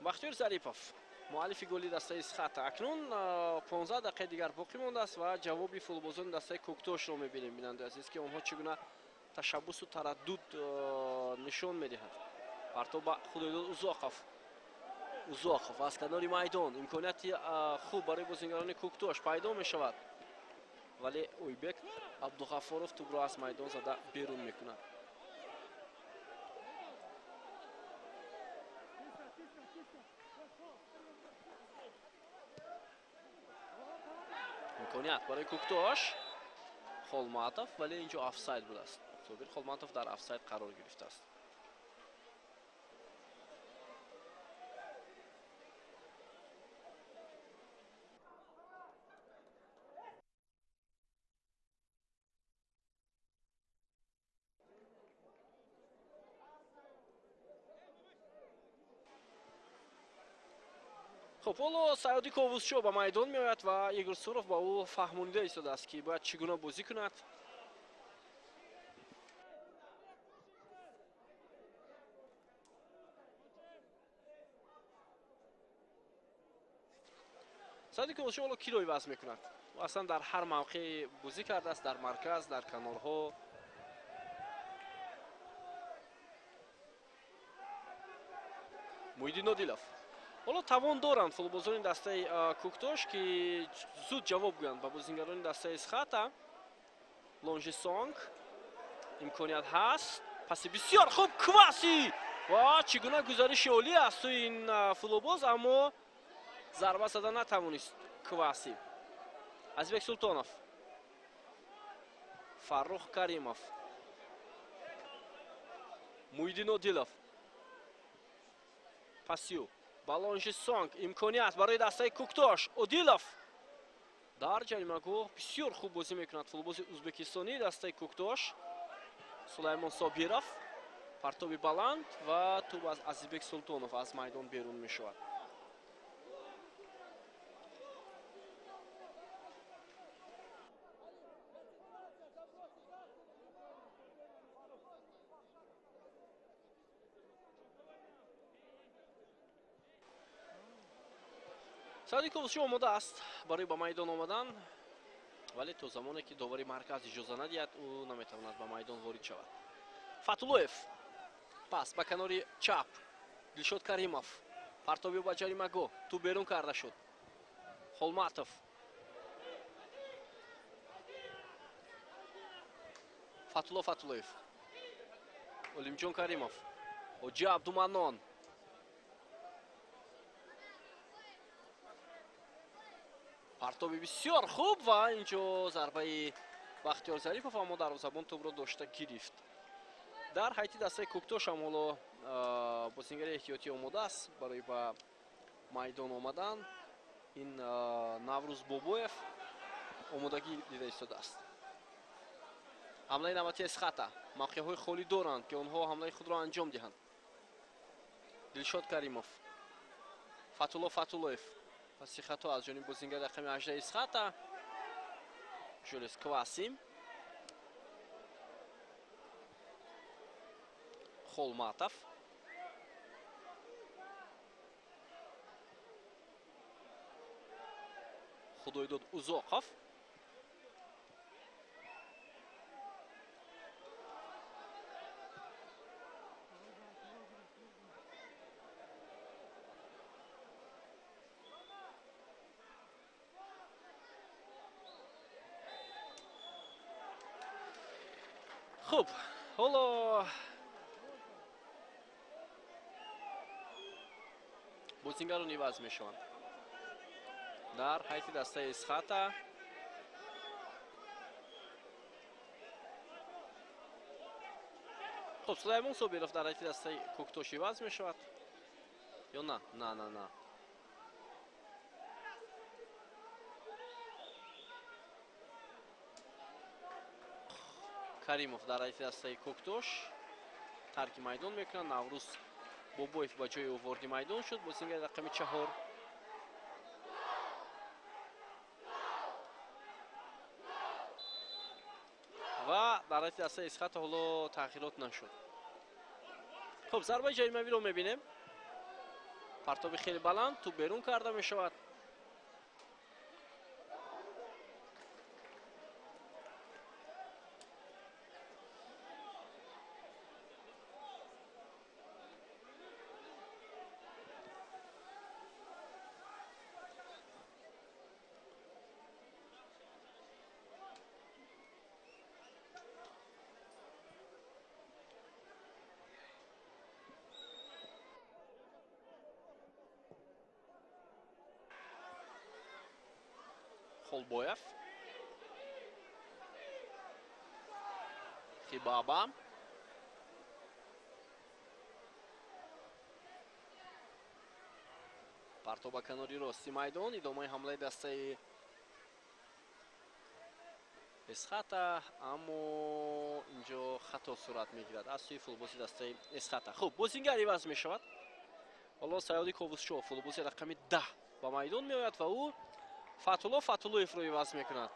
Бахтиёр Зарипов, муаллифи голи дастаи Эсхата. Акнун 15 дақиқаи дигар боқӣ мондааст ва ҷавоби футболбозони дастаи Кӯктошро мебинем, бинандаи азиз, ки онҳо чӣ гуна ташаббусу тараддуд нишон медиҳанд. Партоб ба Худойдод Узоқов. Узоқов аз канори майдон, имконияти хуб барои бозингарони Кӯктош пайдо мешавад, вале Ойбек Абдуғаффоров тӯбро аз майдон зада берун мекунад. Имконият барои Кӯктош, Холматов, вале инҷо офсайд будааст. Собир Холматов дар офсайд қарор гирифтааст. Хуб, ҳоло Саёди Ковусшо ба майдон меояд ва Игор Суров ба ӯ фаҳмонида истодааст, ки бояд чӣ гуна бозӣ кунад. Саёди Ковусшо ҳоло киро иваз мекунад? Ӯ аслан дар ҳар мавқеъ бозӣ кардааст, дар марказ, дар канорҳо. Муҳиддин Одилов. Ҳоло тавон доранд футболбозони дастаи Кӯктош, ки зуд ҷавоб гӯянд ба бозингарони дастаи Эсхата. Лонжисонг, имконият ҳаст. Паси бисёр хуб, Кваси! Ва чӣ гуна гузариши олӣ аст сӯи ин футболбоз, аммо зарба зада натавонист Кваси. Азизбек Султонов, Фаррух Каримов, Муҳиддин Одилов, пасиу Балонжисонг, имконият барои дастаи Кӯктош. Одилов дар ҷаримагоҳ бисёр хуб бозӣ мекунад футболбози ӯзбекистонии дастаи Кӯктош. Сулаймон Собиров, партоби баланд ва тӯб аз Азизбек Султонов аз майдон берун мешавад. Саёди Ковусшо омода аст барои ба майдон омадан, вале то замоне ки довари марказ иҷоза надиҳад, ӯ наметавонад ба майдон ворид шавад. Фатуллоев, пас ба канори чап, Дилшод Каримов, партоби ба ҷаримагоҳ, тӯб берун карда шуд. Холматов, Фатулло Фатуллоев, Олимҷон Каримов, Ҳоҷи Абдуманнон. Партоби бисёр хуб ва инҷо зарбаи Бахтиёр Зарипов, аммо дарвозабон тӯбро дошта гирифт. Дар ҳайати дастаи Кӯктош ҳам ҳоло бозингари эҳтиётӣ омода аст барои ба майдон омадан. Ин Наврӯз Бобоев омодагӣ дида истодааст. Ҳамлаи навбатии Эсхата. Мавқеъҳои холӣ доранд, ки онҳо ҳамлаи худро анҷом диҳанд. Дилшод Каримов, Фатулло Фатуллоев, паси хато аз ҷониби бозингари рақами 18 Эсхата. Жулис Кваси, Холматов, Худойдод Узоқов. Хуб, ҳоло бозингарон иваз мешаванд. Дар ҳайати дастаи Эсхата Хуб, Сулаймон Собиров дар ҳайати дастаи Кӯктош иваз мешавад ё на? На, на, на. Каримов дар ҳайати дастаи Кӯктош тарки майдон мекунад. Наврӯз Бобоев ба ҷои ӯ ворди майдон шуд. Бозингари рақами 4. Ва дар ҳайати дастаи Эсхата ҳоло тағйирот нашуд. Хуб, зарбаи ҷаримавиро мебинем. Партоби хеле баланд, тӯб берун карда мешавад. Холбоев, Хибаба, партоб ба канори рости майдон. Идомаи ҳамлаи дастаи Эсхата, аммо инҷо хато сурат мегирад аз сӯи футболбози дастаи Эсхата. Хуб, бозингар иваз мешавад. Ҳоло Саёди Ковусшоҳ, футболбози рақами 10 ба майдон меояд ва ӯ Фатулло Фатуллоевро иваз мекунад.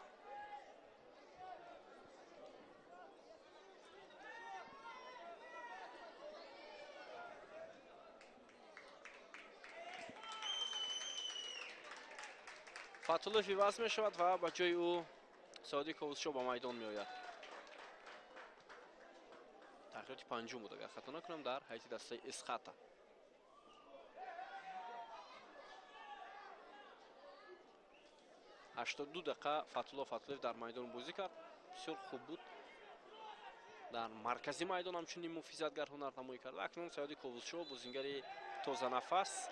Фатуллоев иваз мешавад ва ба ҷои ӯ Саёди Ковусшоҳ ба майдон меояд. Тағйироти панҷум буд, агар хато накунам, дар ҳайати дастаи Эсхата. 82 дақиқа Фатулло Фатуллоев дар майдон бозӣ кард. Бисёр хуб буд. Дар маркази майдон ҳамчунин муҳофизатгар ҳунарнамоӣ кард. Акнун Саёди Ковусшоҳ, бозингари тозанафас,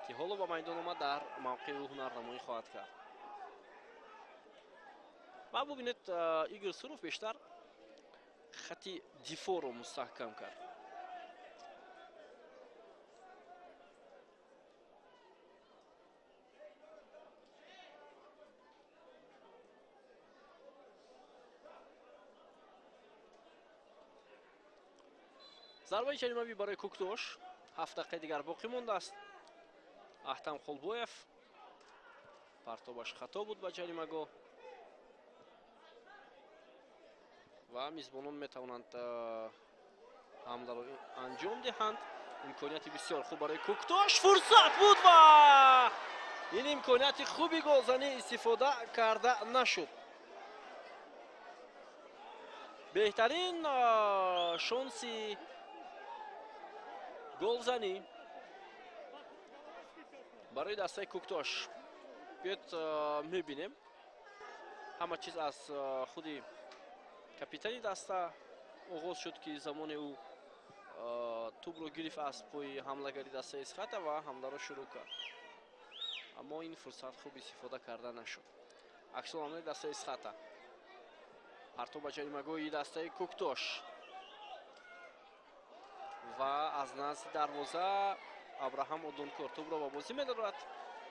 ки ҳоло ба майдон омад, дар мавқеи ӯ ҳунарнамоӣ хоҳад кард. Ва бубинед, Игор Суров бештар хати дифоъро мустаҳкам кард. Зарбаи ҷаримавӣ барои Кӯктош. 7 дақиқаи дигар боқӣ мондааст. Аҳтам Холбоев, партобаш хато буд ба ҷаримагоҳ ва мизбонон метавонанд ҳамларо анҷом диҳанд. Имконияти бисёр хуб барои Кӯктош, фурсат буд ва ин имконияти хуби голзанӣ истифода карда нашуд. Беҳтарин шонси голзанӣ барои дастаи Кӯктош. Биёед мебинем. Ҳама чиз аз худи капитани даста оғоз шуд, ки замоне ӯ тӯбро гирифт аз пои ҳамлагари дастаи Эсхата ва ҳамларо шурӯъ кард. Аммо ин фурсат хуб истифода карда нашуд. Аксулҳамлаи дастаи Эсхата. Партоб ба ҷаримагоҳи дастаи Кӯктош ва аз назди дарвоза Абраҳам Одункор тӯбро ба бозӣ медорад.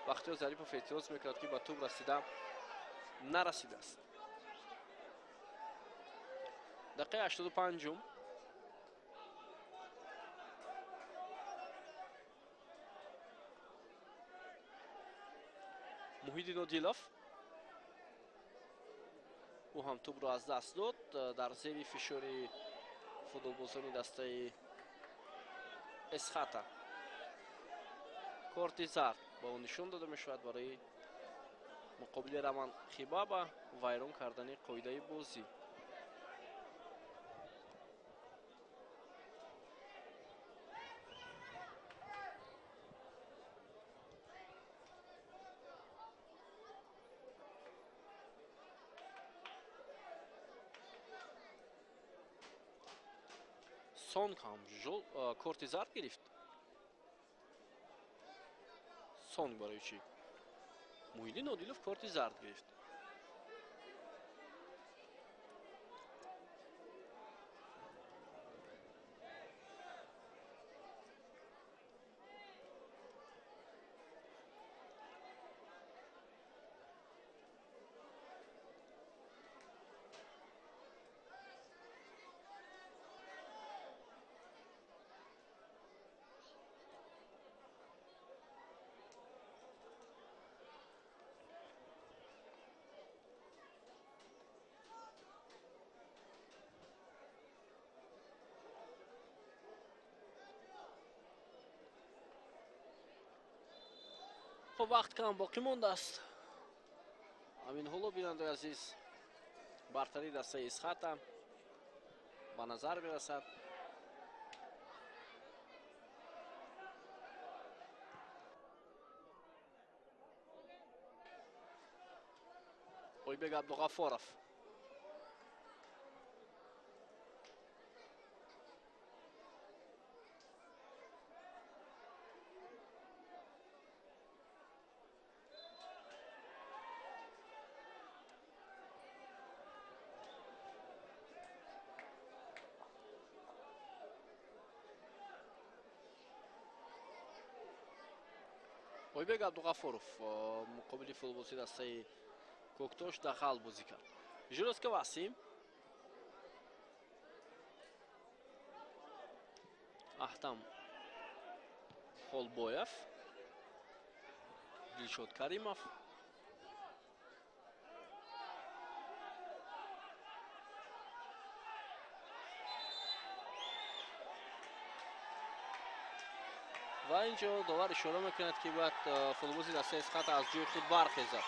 Бахтиёр Зарипов эътироз мекунад, ки ба тӯб расида нарасидааст. Дақиқаи 85-ум. Муҳиддин Одилов, ӯ ҳам тӯбро аз даст дод дар зери фишори футболбозони дастаи Эсхата. Корти зард ба ӯ нишон дода мешавад барои муқобили Раман Хибаба вайрон кардани қоидаи бозӣ. Сонг ҳам корти зард гирифт. Сонг барои чӣ? Муҳиддин Одилов корти зард гирифт. Хуб, вақт кам боқӣ мондааст. Ҳамин ҳоло, бинандаи азиз, бартарии дастаи Эсхата ба назар мерасад. Ойбек Абдуғафоров. Ойбек Абдуғафоров муқобили футболчи дастаи Кӯктош дағал бозӣ кард. Жилос Каваси. Аҳтам Холбоев. Дилшод Каримов. Ва инҷо довар ишора мекунад, ки бояд футболбози дастаи Эсхата аз ҷои худ бархезад.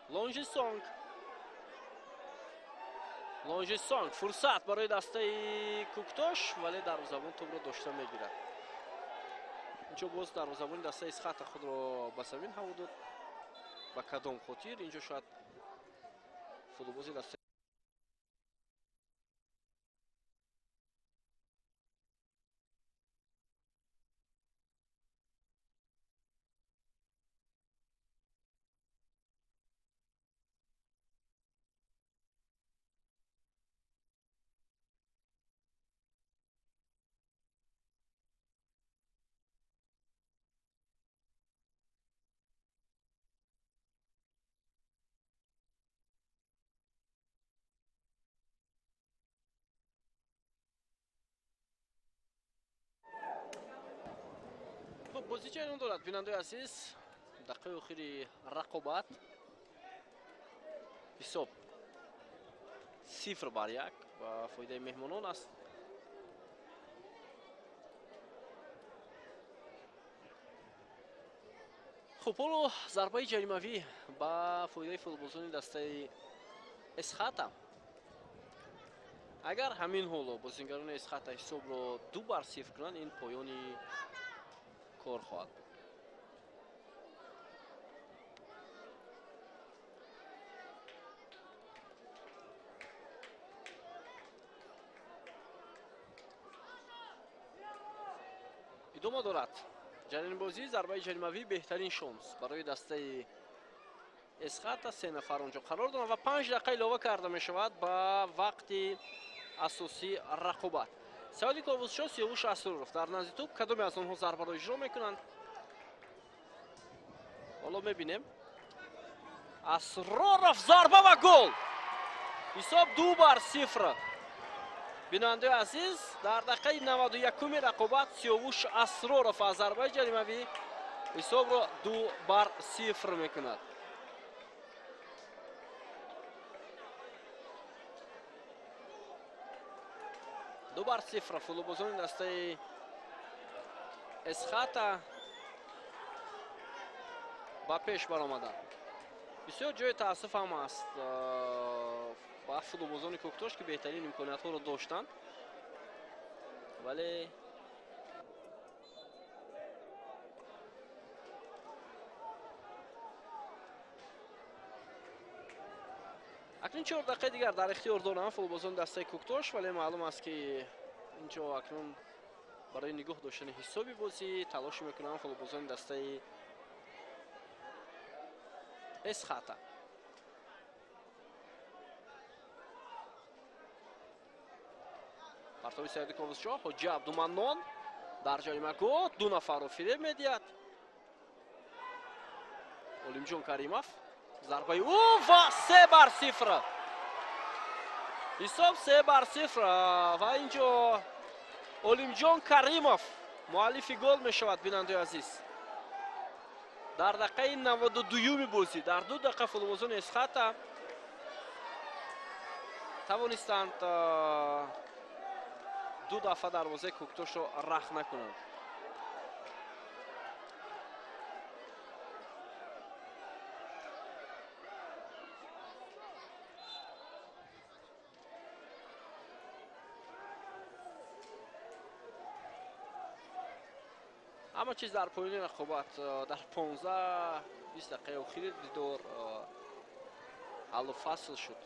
Лонжи Сонг. Лонжи Сонг фурсат барои дастаи Кӯктош, вале дарвозабон тӯбро дошта мегирад. Инҷо боз дарвозабони дастаи Эсхата худро ба замин ҳаво дод. Ба кадом хотир инҷо шояд футболбози дастаи бозӣ ҷараён дорад. Бинандаи азиз, дақиқаи охири рақобат, ҳисоб 0-1 ба фоидаи меҳмонон аст. Хуб, ҳоло зарбаи ҷаримавӣ ба фоидаи футболбозони дастаи Эсхата. Агар ҳамин ҳоло бозингарони Эсхата ҳисобро 2-0 кунанд, ин поёни кор хоҳад буд. Идома дорад ҷараёни бозӣ. Зарбаи ҷаримавӣ беҳтарин шонс барои дастаи Эсхата. 3 нафар онҷо қарор доранд ва 5 дақиқа илова карда мешавад ба вақти асосии рақобат. Саиди Ковусшоҳ, Сиёвуш Асроров дар назди тӯб. Кадоме аз онҳо зарбаро иҷро мекунанд? Ҳоло мебинем. Асроров, зарба ва гол! Ҳисоб 2-0. Бинандаи азиз, дар дақиқаи 91-уми рақобат Сиёвуш Асроров аз зарбаи ҷаримавӣ ҳисобро 2-0 мекунад. 2-0 футболбозони дастаи Эсхата ба пеш баромаданд. Бисёр ҷои таассуф ҳам аст ба футболбозони Кӯктош, ки беҳтарин имкониятҳоро доштанд, вале акнун 4 дақиқаи дигар дар ихтиёр доранд футболбозони дастаи Кӯктош, вале маълум аст, ки инҷо акнун барои нигоҳ доштани ҳисоби бозӣ талош мекунанд футболбозони дастаи Эсхата. Партоби Саиди Ковусшоҳ, Ҳоҷи Абдуманнон дар ҷаримагоҳ 2 нафарро фиреб медиҳад. Олимҷон Каримов, зарбаи ӯ ва 3-0. Ҳисоб 3-0 ва инҷо Олимҷон Каримов муаллифи гол мешавад. Бинандаи азиз, дар дақиқаи 92-юми бозӣ дар 2 дақиқа футболбозони Эсхата Тавонистанд ду дафъа дарвозаи Кӯктошро рах накунанд. Ҳама чиз дар поёни рақобат дар 15-20 дақиқаи охири дидор ҳаллу фасл шуд.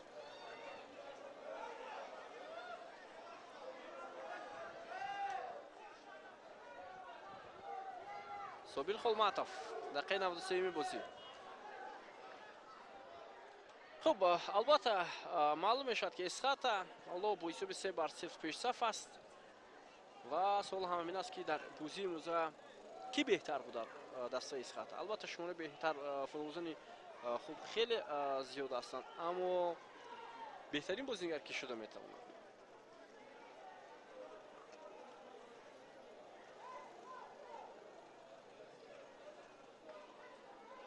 Собир Холматов, дақиқаи 93-юми бозӣ. Хуб, албатта маълум мешавад, ки Эсхата ҳоло бо ҳисоби 3-0 пешсаф аст ва суол ҳам ин аст, ки дар бозии имрӯза кӣ беҳтар буд дар дастаи Эсхата. Албатта шумораи беҳтар футболбозони хуб хеле зиёд ҳастанд, аммо беҳтарин бозингар кӣ шуда метавонад?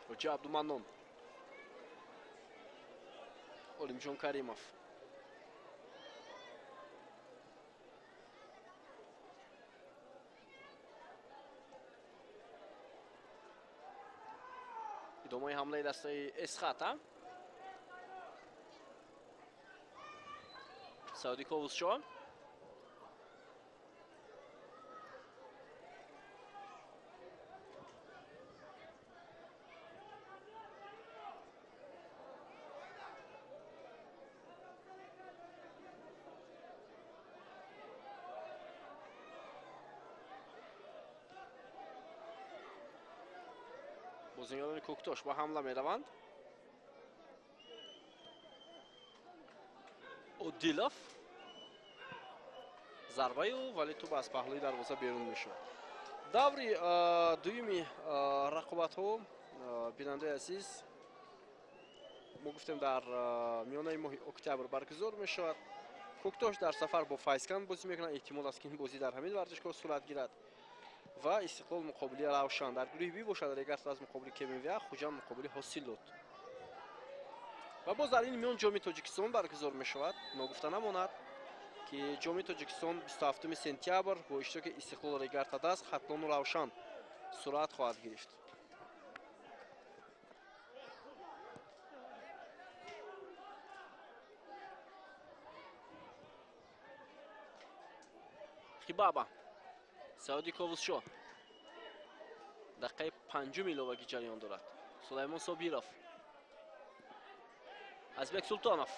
Ҳоҷи Абдуманнон, Олимҷон Каримов. Идомаи ҳамлаи дастаи Эсхата. Сауди Ковусшо. Бозингарони Кӯктош ба ҳамла мераванд. Одилов зарбаи ӯ, вале тӯб аз паҳлӯи дарвоза берун мешавад. Даври дуюми рақобатҳо, бинандаи азиз, мо гуфтем дар миёнаи моҳи октябр баргузор мешавад. Кӯктош дар сафар бо Файзканд бозӣ мекунад. Эҳтимол аст, ки ин бозӣ дар ҳамин варзишгоҳ сурат гирад ва Истиқлол муқобили Равшан. Дар гурӯҳи Би бошад Регар аз муқобили КМВА, Хуҷанд муқобили Ҳосилот. Ва боз дар ин миён Ҷоми Тоҷикистон баргузор мешавад. Ногуфта намонад, ки Ҷоми Тоҷикистон 27 сентябр бо иштироки Истиқлол, Регар Тадас, Хатлону Равшан сурат хоҳад гирифт. Хибаба, Сауди Ковусшо. Дақиқаи панҷум иловагӣ ҷараён дорад. Сулаймон Собиров, Азбек Султонов,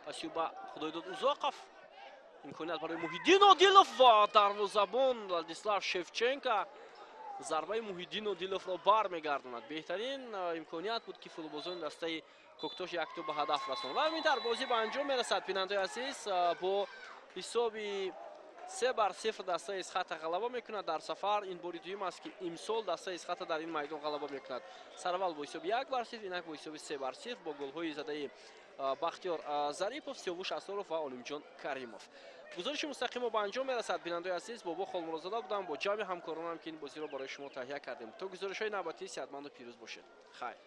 пасю ба Худойдод Узоқов. Имконият барои Муҳиддин Одилов ва дарвозабон Владислав Шевченко зарбаи Муҳиддин Одиловро бармегардонад. Беҳтарин имконият буд, ки футболбозони дастаи Кӯктош як тӯб ба ҳадаф расонад. Ва ҳамин тавр бозӣ ба анҷом мерасад. Бинандаи азиз, бо ҳисоби 3-0 дастаи Эсхата ғалаба мекунад дар сафар. Ин бори дуюм аст, ки имсол дастаи Эсхата дар ин майдон ғалаба мекунад. Сараввал бо ҳисоби 1-0, инак бо ҳисоби 3-0 бо голҳои задаи Бахтиёр Зарипов, Сиёвуш Асоров ва Олимҷон Каримов. Гузориши мустақимо ба анҷом мерасад. Бинандаи азиз, Бобо Холмурозода будам бо ҷамъи ҳамкоронам, ки ин бозиро барои шумо таҳия кардем. То гузоришҳои навбатӣ сиҳатманду пирӯз бошед. Хайр.